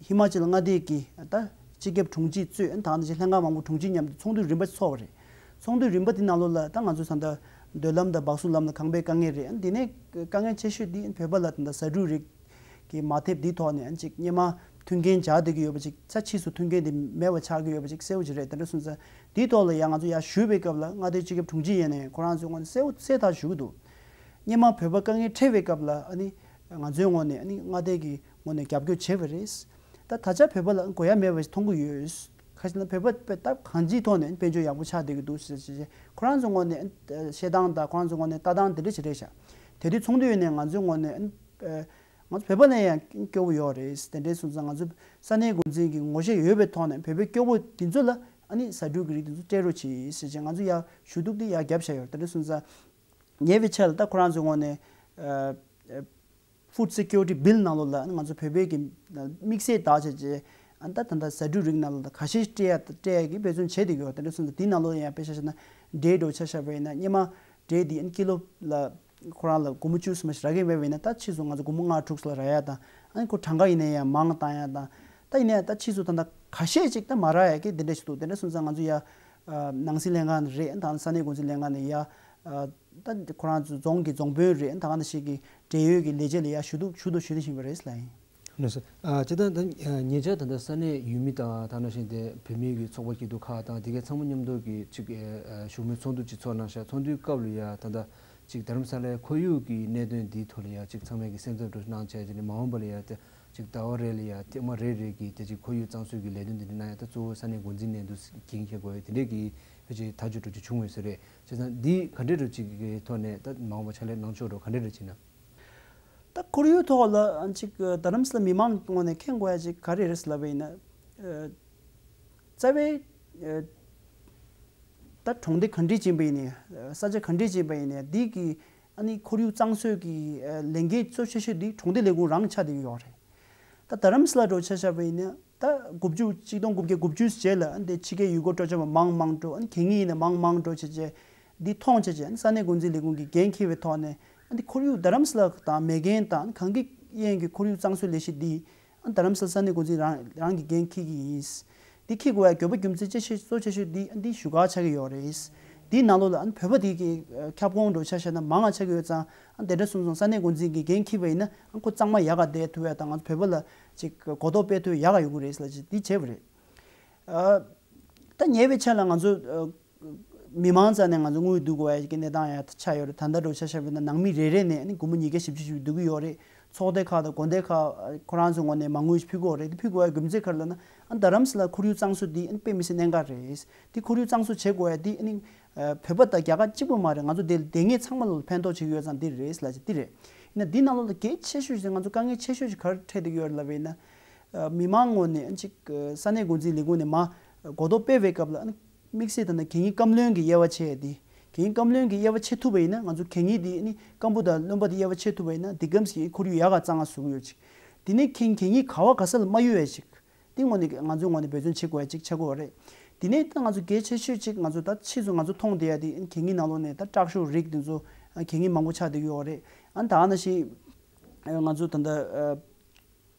ཧི་མ་ཅལ་མངའ་སྡེ་གི་ད་སྤྱི་ཁྱབ་དྲུང་ཆེ་གཙོས་ཨ་ནི་ད་ག་ནང་བཞིན་ལྷན་ཁང་མང་པོ་དྲུང་ཆེ་མཉམ་དུ་ཚོགས་འདུ་རིམ་པ་ཚོགས་པ་རེད། ཚོགས་འདུ་རིམ་པ་དེ་ནང་ལོགས་ལ་ད་ང་ཚོ་ད་ལྟ་མདོ་ལམ་དང་སྦག་སུ་ལམ་ལ་ཁང་པའི་དཀའ་ངལ་རེད། ཨ་ནི་དེ་ནས་དཀའ་ངལ་ཆེ་ཤོས་དེ་བོད་པ་ལ་ད་ལྟ་ཟ་འབྲུ་རིགས་ཀྱི་མ་ཐེབས་འདིའི་ཐོག་ནས་ཨ་ནི་ཅིག་སྔོན་མ་མཐུན་རྐྱེན་སྦྱར་བསྡད་ཀྱི་ཡོད་པ་ཅིག་ས་ཕྱིས་སུ་མཐུན་རྐྱེན་དེ་མེད་པ་ཆགས་ཀྱི་ཡོད་པ་ཅིག་གསལ་པོ་ཅིག་རེད། དེ་འདྲ་སོང་ཙང་དེའི་ཐོག་ལ་ཡང་ང་ཚོ་ཡར་ཞུས་པའི་སྐབས་ལ་མངའ་སྡེའི་སྤྱི་ཁྱབ་དྲུང་ཆེ་ཡིན་ནའི་ཁོ་རང་ཚོའི་ངོས་ནས་གསལ་པོ་གསལ་ཐག་ཞུ་གི་འདུག་སྔོན་མ་བོད་པ་དཀའ་ངལ་འཕྲད་པའི་སྐབས་ལ་ཨ་ནི་ང་ཚོའི་ངོས་ནས་ཨ་ནི་མངའ་སྡེ་གི་ངོས་ནས་རྒྱབ་སྐྱོར་བྱས་པ་རེད། ད་ད་ཆ་བོད་པ་ལ་དགོས་ཡ་མེད་པ་ཞིག་མཐོང་གི་ཡོད། ཁ་ཅིག་ལ་བོད་པ་དཔེ་ད་གང་ཅིའི་ཐོག་ནས་དཔལ་འབྱོར་ཡག་པོ་ཆགས་བསྡད་ཀྱི་འདུག་ཟེར་བྱས་བྱས་ཁོ་རང་ཚོའི་ངོས་ནས་བཤད་སྟངས་དང་ཁོ་རང་ཚོའི་ངོས་ནས་ལྟ་སྟངས་དེ་འདྲ་ཞིག་རེད་ཤག་དེ་དུས་ཚོགས་འདུ་ཡོད་ནས་ང་ཚོའི་ངོས་ནས་ཨ་ང་ཚོ་བོད་པ་ནས་ཡང་སྐྱོ་པོ་ཡོད་རེད། དེ་འདྲའི་སོང་ཙང་ང་ཚོ་ས་གནས་འགོ་འཛིན་གྱི་ངོ་ཤེས་ཡོད་པའི་ཐོག་ནས་བོད་པའི་སྐྱོ་པོ་དེ་ཚོ་ལ་ཨ་ནི་ཟ་འབྲུ་གི་རིགས་དེ་ཚོ་སྤྲད་རོགས་གྱིས་ཟེར་བྱས་ང་ཚོ་ཡར་ཞུ་གཏུག་དེ་ཡར་བརྒྱབ་བཞག་ཡོད། དེ་འདྲ་སོང་ཙང་ཉེ་བའི་ཆར་ལ་ད་ཁོ་རང་ཚོའི་ངོས་ནས་ཨ་ཨ་Food Security Bill ནང་ལོགས་ལ་ང་ཚོ་བོད་པའི་གི་དམིགས་བསལ་དག་བྱས་རྗེས་ཨ་ད་ད་ལྟ་ཟ་འབྲུ་རིགས་ནང་ལོགས་ལ་ཁ་ཤས་སྤྲད་ཡ་སྤྲད་ཡ་གི་འབད་བརྩོན་བྱས་བསྡད་ཀྱི་ཡོད། དེ་འདྲ་སོང་ཙང་དེའི་ནང་ལོགས་ཡང་དཔེ་ཆ་བཞག་ན་འབྲས་འགྲོ་ཆ་བཞག་པ་ཡིན་ན་སྔོན་མ་འབྲས་འདི་ཨ་ཀི་ལོ་ལ་ཁོ་རང་ལ་སྒོར་མོ་བཅུ་ཙམ་ཞིག་རག་གི་མེད་པ་ཡིན་ན་ད་ཕྱིས་སུ་ང་ཚོ་སྒོར་མོ་ལྔ་དྲུག་ཙམ་ལ་རག་ཡ་དང་ཨ་ནི་ཁོ་གྲངས་ཀ་ཡིན་ན་ཡང་མང་བཏང་ཡ་དང་ད་ཡིན་ན་ཡང་ད་ཕྱིས་སུ་ད་ད་ཁ་ཤས་ཅིག་ད་མ་རག་ཡ་གི་དེ་འདྲ་ཞིག་འདུག་དེ་འདྲ་སོང་ཙང་ང་ཚོ་ཡ་ ནང་སྲིད་ལྷན་ཁང་ནས་རེད། ད་ས་གནས་འགོ་འཛིན་ལྷན་ཁང་ནས་ཡ། ད་ཁོ་རང་ཚོ་རྫོང་གི་རྫོང་དཔོན་རེད། ད་ག་ནང་བཞིན་གྱི་འབྲེལ་ཡོད་ཀྱི་ལས་བྱེད་ལ་ཡ་ཞུ་གཏུག་ཞུ་གཏུག་ཞུ་བཞིན་པ་རེད་ལ་ཡིན། ལགས་སོ། ཨ་སྤྱིར་བཏང་ད་ཉེ་ཆར་ད་ལྟ་ས་གནས་ཡུལ་མི་དང་ད་ནང་བཞིན་དེ་བོད་མིའི་གི་ཚོགས་པ་སྐྱིད་སྡུག་ཁག་དང་དེ་གའི་ཚང་མ་མཉམ་དུ་གི་ཅིག་བཞུགས་མོལ་ཚོགས་འདུ་ཅིག་ཚོགས་གནང་ཤག་ཚོགས་འདུའི་སྐབས་ལ་ཡ་ད་ལྟ་ཅིག་རྡ་རམ་ས་ལའི་ཁོར་ཡུག་གི་གནད་དོན་འདིའི་ཐོག་ལ་ཡ་ཅིག་ཚང་མས་ཀྱི་སེམས་འཚབ་འདྲ་གནང་བྱས་དེ་ནས་མ་འོངས་པ་ལ་ཡ་དེ་ཅིག་ཟླ་བ་རེ་ལ་ཡ་ཐེངས་མ་རེ་རེ་གི་དེ་ཅིག་ཁོར་ཡུག་གཙང་བཟོའི་གི་ལས་དོན་དེ་འདྲ་གནང་ཡ་ད་གཙོ་བོ་ས་གནས་འགོ་འཛིན་ནས་འདུག་འགན་འཁྱེར་དགོས་ཡ་དེ་འདྲས་ཀྱི་ཕལ་ཆེར་ཐག་གཅོད་འདྲ་ཅིག་བྱུང་ཡོད་ས་རེད། བྱས་ཙང་འདི་ག་འདྲས་འདྲ་ཅིག་གི་ཐོག་ནས་ད་མ་འོངས་པ་ཕྱག་ལས་གནང་ཕྱོགས་འདྲ་ག་འདྲས་འདྲ་ཅིག་ན། ད་ཁོར་ཡུག་ཐོག་ལ་ཅིག་རྡ་རམ་ས་ལ་མི་མང་ངོས་ནས་མཁྱེན་དགོས་ཡ་ཅིག་ག་རེ་རེད་ལབ་པ་ཡིན་ན། རྩ་བའི་ད་གྲོང་སྡེ་ག་འདྲས་ཅིག་ཡིན་པ་ཡིན་ནའི་ས་ཆ་ག་འདྲས་ཅིག་ཡིན་པ་ཡིན་ནའི་འདི་གི་ཨ་ནི་ཁོར་ཡུག་གཙང་བཟོ་གི་ལས་འགན་གཙོ་ཆེ་ཤོས་འདི་གྲོང་སྡེ་ལས་ཁུངས་རང་ཆགས་བསྡད་ཀྱི་ཡོད་རེད། ད་རྡ་རམ་ས་ལ་འདྲ་བོ་ཆ་བཞག་པ་ཡིན་ན་ད་དགུ་བཅུ་གཅིག་སྟོང་དགུ་བརྒྱ་དགུ་བཅུ་རྗེས་ལ་འདི་ཕྱི་རྒྱལ་ཡུལ་སྐོར་སྤྲོ་འཆམ་པ་མང་མང་འགྲོ། ཨ་ནི་གད་སྙིགས་ཡིན་ན་མང་མང་འགྲོ་བྱས་བྱས་འདི་མཐོང་བྱས་བྱས་ཨ་ནི་ས་གནས་འགོ་འཛིན་ལས་ཁུངས་ཀྱིས་འགན་འཁྱེར་བའི་ཐོག་ནས་ཨ་ནི་ཁོར་ཡུག་རྡ་རམ་ས་ལ་དང་མེག་གྷན་དང་གངས་སྐྱིད་གཡས་གཡོན་གྱི་ཁོར་ཡུག་གཙང་བཟོའི་ལས་གཞི་འདི་ཨ་ནི་རྡ་རམ་ས་ལ་ས་གནས་འགོ་འཛིན་རང་རང་གིས་འགན་འཁྱེར་གྱི་ཡིན། འདི་འཁྱེར་དགོས་ཡ་དགོས་པ་རྒྱུ་མཚན་ཆེ་ཤོས་གཙོ་ཆེ་ཤོས་འདི་ཨ་ནི་འདི་བཞུགས་སྒར་ཆགས་ཀྱི་ཡོད་རེད། འདིའི་ནང་ལོགས་ལ་ཨ་ནི་བོད་པ་འདི་གི་ཁྱབ་ཁོངས་འདྲ་བོ་ཆ་བཞག་ན་མང་ང་ཆགས་ཀྱི་ཡོད་ཙང་ཨ་ནི་དེ་འདྲ་སོང་ཙང་ས་གནས་འགོ་འཛིན་གྱིས་འགན་འཁྱེར་བ་ཡིན་ན་ཨ་ནི་ཁོ་གཙང་མ་ཡག་ག་བསྡད་ཐུབ་ཡ་དང་ང་ཚོ་བོད་པ་ལ་ཅིག་གོ་རྟོགས་སྤེལ་ཐུབ་ཡག་ག་ཡོང་གི་རེད་ཟེར་ལ་ཅིག་འདི་བྱས་པ་རེད། ཨ། ད་ཉེ་བའི་ཆར་ལ་ང་ཚོ་ཨ། མི་མང་རྩ་ནས་ང་ཚོ་དངུལ་བསྡུ་དགོས་ཡ་གི་གནས་སྟངས་ཡ་ཆགས་ཡོད་རེད། ད་ལྟ་འདྲ་བོ་ཆ་བཞག་པ་ཡིན་ན་ནང་མི་རེ་རེ་ནས་ཨ་ནི་སྒོར་མོ་ཉིས་བརྒྱ་བཞི་བཅུ་ཞིག་བསྡུ་གི་ཡོད་རེད། ཚོགས་སྡེ་ཁག་དང་དགོན་སྡེ་ཁག་ཁོ་རང་ཚོའི་ངོས་ནས་མ་དངུལ་ཞིག་ཕུལ་དགོས་རེད། དེ་ཕུལ་དགོས་ཡ་རྒྱུ་མཚན་ག་རེ་ལབ་ན་ཨ་རྡ་རམ་ས་ལ་ཁོར་ཡུག་གཙང་བཟོ་འདི་ཨ་ནི་དཔེ་མི་སྲིད་གནད་འགག་རེད། འདི་ཁོར་ཡུག་གཙང་བཟོ་བྱེད་དགོས་ཡ་འདི་ཨ་ནི་བོད་པ་དང་རྒྱ་གར་གཅིག་པུ་མ་རེད། ང་ཚོ་འདིར་བསྡད་མཁན་ཚང་མ་ལ་ཕན་ཐོགས་བྱེད་ཀྱི་ཡོད་ཙང་འདི་རེད་ལབ་ཅིག་འདི་རེད། ཡིན་ན་འདི་ནང་ལོགས་ལ་གལ་ཆེ་ཤོས་ཤིག་ང་ཚོ་དཀའ་ངལ་ཆེ་ཤོས་ཤིག་ག་རེ་འཕྲད་བསྡད་ཀྱི་ཡོད་རེད་ལབ་པ་ཡིན་ན། མི་མང་ངོས་ནས་ཨ་ནི་ཅིག་ས་གནས་འགོ་འཛིན་ལས་ཁུངས་ནས་མར་གོ་རྟོགས་སྤེལ་བའི་སྐབས་ལ་ཨ་ནི་དམིགས་བསལ་ད་ལྟ་གད་སྙིགས་སྐམ་རློན་གྱི་དབྱེ་བ་ཕྱེ་ཡ་དེ། གད་སྙིགས་སྐམ་རློན་གྱི་དབྱེ་བ་ཕྱེ་ཐུབ་པ་ཡིན་ན་ང་ཚོ་གད་སྙིགས་དེ་ཨ་ནི་སྐམ་པོ་དང་རློན་པ་དེ་དབྱེ་བ་ཕྱེ་ཐུབ་པ་ཡིན་ན་འདི་གམ་ཞིག་ཁོར་ཡུག་ཡག་ག་གཙང་མ་བཟོ་གི་ཡོད་ཅིག་དེ་ནས་ཁྱེད་གད་སྙིགས་ག་བ་ག་ས་ལ་མ་གཡུག་ཡ་ཅིག་དེ་ངོས་ནས་ང་ཚོའི་ངོས་ནས་འབད་བརྩོན་བྱེད་དགོས་ཡ་ཅིག་ཆགས་ཀྱི་ཡོད་རེད། དེ་ནས་ད་ང་ཚོ་གལ་ཆེ་ཤོས་ཅིག་ང་ཚོ་ད་ཕྱིས་སུ་ང་ཚོ་མཐོང་བསྡད་ཡ་དེ་གད་སྙིགས་ནང་ལོགས་ནས་ད་ཀྲག་ཤོག་རིགས་དེ་ཚོ་གད་སྙིགས་མང་པོ་ཆགས་བསྡད་ཀྱི་ཡོད་རེད། ཨ་ནི་ད་ག་ནང་བཞིན་ང་ཚོ་ད་ལྟ།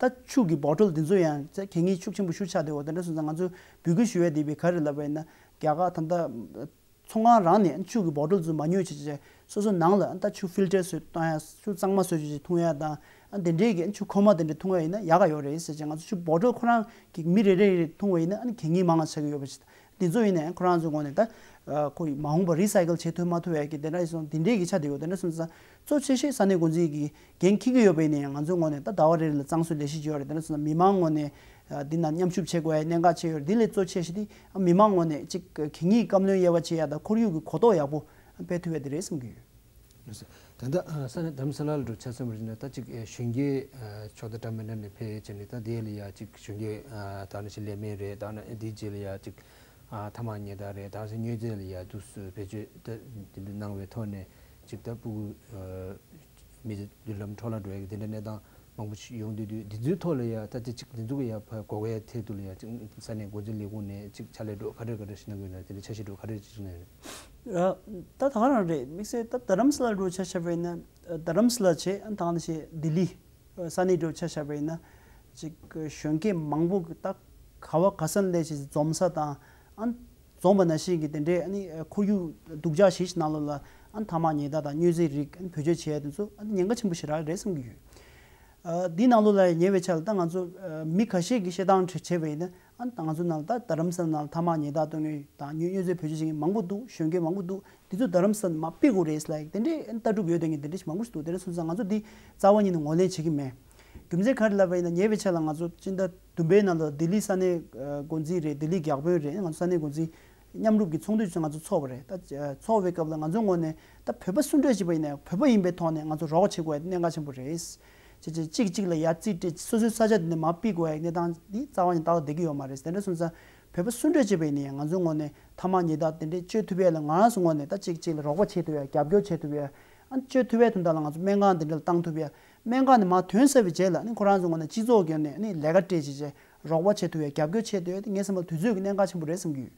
ད་ཆུ་གི་བོ་ཊལ་འདི་ཚོ་ཡང་ཚད་གད་སྙིགས་ཤུགས་ཆེན་པོ་ཤུགས་ཆག་དེ་འོ་དེ་འདྲ་སོང་ཙང་ང་ཚོས་འབོད་སྐུལ་ཞུ་ཡ་དེ་བས་ག་རེ་ལབ་པ་ཡིན་ན་རྒྱ་གར་ད་ལྟ་ཚོང་ཁང་རང་ནས་ཆུ་གི་བོ་ཊལ་ཚོ་མ་ཉོས་བྱས་བྱས་སོ་སོ་ནང་ལ་ད་ཆུ་ཕིལ་ཊར་བཟོས་གཏོང་ཡ་ཆུ་གཙང་མ་བཟོས་བྱས་བྱས་འཐུང་ཡ་དང་དེ་འདྲའི་གི་ཆུ་ཁོལ་མ་དེ་འདྲ་འཐུང་ཡ་ཡིན་ན་ཡག་ག་ཡོད་རེད་ཟེར་བྱས་ང་ཚོ་ཆུ་བོ་ཊལ་ཁོ་རང་གི་མི་རེ་རེ་རེ་འཐུང་བ་ཡིན་ན་གད་སྙིགས་མང་ང་ཆགས་ཀྱི་ཡོད་པ་ཞིག་འདི་ཚོ་ཡིན་ནའང་ཁོ་རང་ཚོའི་ངོས་ནས་ད་ཁོ་མ་འོངས་པ་རི་སའི་ཀལ་བྱེད་ཐུབ་མ་ཐུབ་ཡ་གི་དེ་འདྲ་ཡིན་སོང་དེ་འདྲའི་གི་ཆ་དེ་ཡོད་དེ་འདྲ་སོང་ཙང་གཙོ་ཆེ་ཤོས་ས་གནས་འགོ་འཛིན་གྱི་འགན་འཁྱེར་གྱི་ཡོད་པ་ཡིན་ནའང་ང་ཚོའི་ངོས་ནས་ད་ཟླ་བ་རེ་རེ་ལ་གཙང་བཟོ་ལས་གཞི་ཅིག་ཡོད་རེད། དེ་འདྲ་སོང་ཙང་མི་མང་ངོས་ནས་འདི་ན་མཉམ་ཞུགས་བྱེད་དགོས་ཡ་གནད་འགག་ཆེ་ཡོད་རེད། འདི་ལས་གཙོ་ཆེ་ཤོས་དེ་མི་མང་ངོས་ནས་གཅིག་གད་སྙིགས་སྐམ་རློན་དབྱེ་བ་ཕྱེ་ཡ་དང་ཁོར་ཡུག་གི་གོ་རྟོགས་ཡག་པོ་སྤེལ་ཐུབ་ཡ་དེ་རེད་བསམ་གྱི་ཡོད། ད་ལྟ་ས་གནས་རྡ་རམ་ས་ལ་ལ་འགྲོ་ཆ་ཚང་བར་ན་ད་ཅིག་གཞོན་སྐྱེས་ཕྱོགས་དང་འདྲ་མི་འདྲ་ནས་ཕེབས་བྱས་ནས་ད་དེ་ལ་ཡ་ཅིག་གཞོན་སྐྱེས་ད་ནི་ཞིག་ལས་མེད་རེད། ད་ནི་དེའི་རྗེས་ལ་ཡ་ཅིག་ཐ་མག་ཉལ་ཐ་རེད། ད་ནི་མྱོས་རྫས་ལ་ཡ་དུས་སུ་བེད་སྤྱོད་ད་དེ་འདྲ་གནང་བའི་ཐོག་ནས་ཅིག་ད་ཕྲུ་གུ་མི་ཚེ་མདུན་ལམ་འཕྲོ་བརླག་འགྲོ་ཡ་གི་དེ་འདྲ་གནས་སྟངས་མང་པོ་ཞིག་ཡོང་དུས་དུས་འདི་ཚོའི་ཐོག་ལ་ཡ་ད་ཅིག་འདི་ཚོ་གི་ཡ་ཕ་གོ་ག་ཡ་ཐད་དུ་ལ་ཡ་ཅིག་ས་གནས་འགོ་འཛིན་ལས་ཁུངས་ནས་ཅིག་ཕྱག་ལས་འགྲོ་ག་འདྲ་ག་འདྲ་ཞིག་གནང་དགོས་ན་དེ་འདྲ་འཆར་གཞི་འགྲོ་ག་འདྲ་ཅིག་གནང་ཡོད་རེད། ད་ད་ག་རང་རེད། དམིགས་བསལ་ད་རྡ་རམ་ས་ལ་འགྲོ་ཆ་བཞག་པ་ཡིན་ན་རྡ་རམ་ས་ལ་བྱས་ཨ་ནི་ད་ག་ནང་བཞིན་ལྡི་ལི་ས་གནས་འགྲོ་ཆ་བཞག་པ་ཡིན་ན་ཅིག་གཞོན་སྐྱེས་མང་པོ་གི་ད་ག་བ་ག་ས་ནས་སླེབས་བྱས་འཛོམས་ས་དང་ཨ་ནི་འཛོམས་པ་ནང་བཞིན་གྱི་དེ་འདྲའི་ཨ་ནི་ཁོར་ཡུག་སྡུག་ཅག་ཞིག་ནང་ལོགས་ལ་ཨ་ནི་ཐ་མག་ཉལ་ཐ་དང་མྱོས་རྫས་རིགས་ཨ་ནི་བེད་སྤྱོད་བྱས་དེ་ཚོ་ཨ་ནི་ཉེན་ཁ་ཆེན་པོ་ཞེ་དྲག་རེད་བསམ་གྱི་ཡོད། འདིའི་ནང་ལོགས་ལ་ཉེ་བའི་ཆར་ལ་ད་ང་ཚོ་མི་ཁ་ཤས་ཀྱིས་བཤད་སྟངས་བྱས་པ་ཡིན་ན། ཨ་ནི་ད་ང་ཚོ་ནང་ལ་ད་རྡ་རམ་ས་ལ་ནང་ལ་ཐ་མག་ཉལ་ཐ་གཏོང་མཁན་དང་མྱོས་མྱོས་རྫས་བེད་སྤྱོད་བྱེད་མཁན་མང་པོ་འདུག་གཞོན་སྐྱེས་མང་པོ་འདུག་འདི་ཚོ་རྡ་རམ་ས་ལ་མར་ཕུད་དགོས་རེད་ཟེར་ལབ་དེ་འདྲའི་ལྟ་གྲུབ་ཡོད་དེ་ངས་དེ་འདྲ་ཞིག་མང་པོ་ཞིག་འདུག་དེ་འདྲ་སོང་ཙང་ང་ཚོ་འདི་རྩ་བ་ཉིད་ནས་ངོས་ལེན་བྱེད་ཀྱི་མེད། རྒྱུ་མཚན་ག་རེ་ལབ་པ་ཡིན་ན་ཉེ་བའི་ཆར་ལ་ང་ཚོ་སྤྱི་ཟླ་བདུན་པའི་ནང་ལ་ལྡི་ལི་ས་གནས་འགོ་འཛིན་རེད། ལྡི་ལི་བརྒྱ་དཔོན་རེད། ང་ཚོ་ས་གནས་འགོ་འཛིན་མཉམ་རུབ་ཀྱི་ཚོགས་འདུ་ཅིག་ང་ཚོ་ཚོགས་པ་རེད། ད་ཚོགས་པའི་སྐབས་ལ་ང་ཚོའི་ངོས་ནས་ད་བོད་པ་སུ་འདྲ་ཅིག་པ་ཡིན་ནའི་བོད་པ་ཡིན་པའི་ཐོག་ནས་ང་ཚོ་རོགས་པ་བྱེད་དགོས་ཡ་དེ་གནད་འགག་ཆེན་པོ་རེད། བྱས་བྱས་གཅིག་གཅིག་ལ་ཡ་རྩིས་སྤྲད་སོ་སོའི་ས་ཆ་དེ་ནས་མར་ཕུད་དགོས་ཡ་གནས་སྟངས་འདི་རྩ་བ་ནས་ཏག་ཏག་བསྡད་ཀྱི་ཡོད་མ་རེད། དེ་འདྲ་སོང་ཙང་བོད་པ་སུ་འདྲ་ཅིག་པ་ཡིན་ནའི་ང་ཚོའི་ངོས་ནས་ཐ་མག་ཉལ་ཐ་དེ་འདྲས་སྤྱོད་ཐུབ་ཡ་ལ་ང་རང་ཚོའི་ངོས་ནས་ད་གཅིག་གཅིག་ལ་རོགས་པ་བྱེད་ཐུབ་ཡ་རྒྱབ་སྐྱོར་བྱེད་ཐུབ་ཡ་ཨ་སྤྱོད་ཐུབ་ཡ་དོན་དག་ལ་ང་ཚོ་སྨན་ཁང་དེ་འདྲ་ལ་བཏང་ཐུབ་ཡ། སྨན་ཁང་ནས་མར་ཐོན་ཚར་བའི་རྗེས་ལ་ཨ་ནི་ཁོ་རང་ཚོའི་ངོས་ནས་སྤྱི་ཚོགས་ཀྱི་ངོས་ནས་ཨ་ནི་ལས་ཀ་སྤྲད་བྱས་བྱས་རོགས་པ་བྱེད་ཐུབ་ཡ་རྒྱབ་སྐྱོར་བྱེད་ཐུབ་ཡ་དེ་ངའི་བསམ་པར་དུས་ཚོད་ཀྱི་གནད་འགག་ཆེན་པོ་རེད་བསམ་གྱི་ཡོད།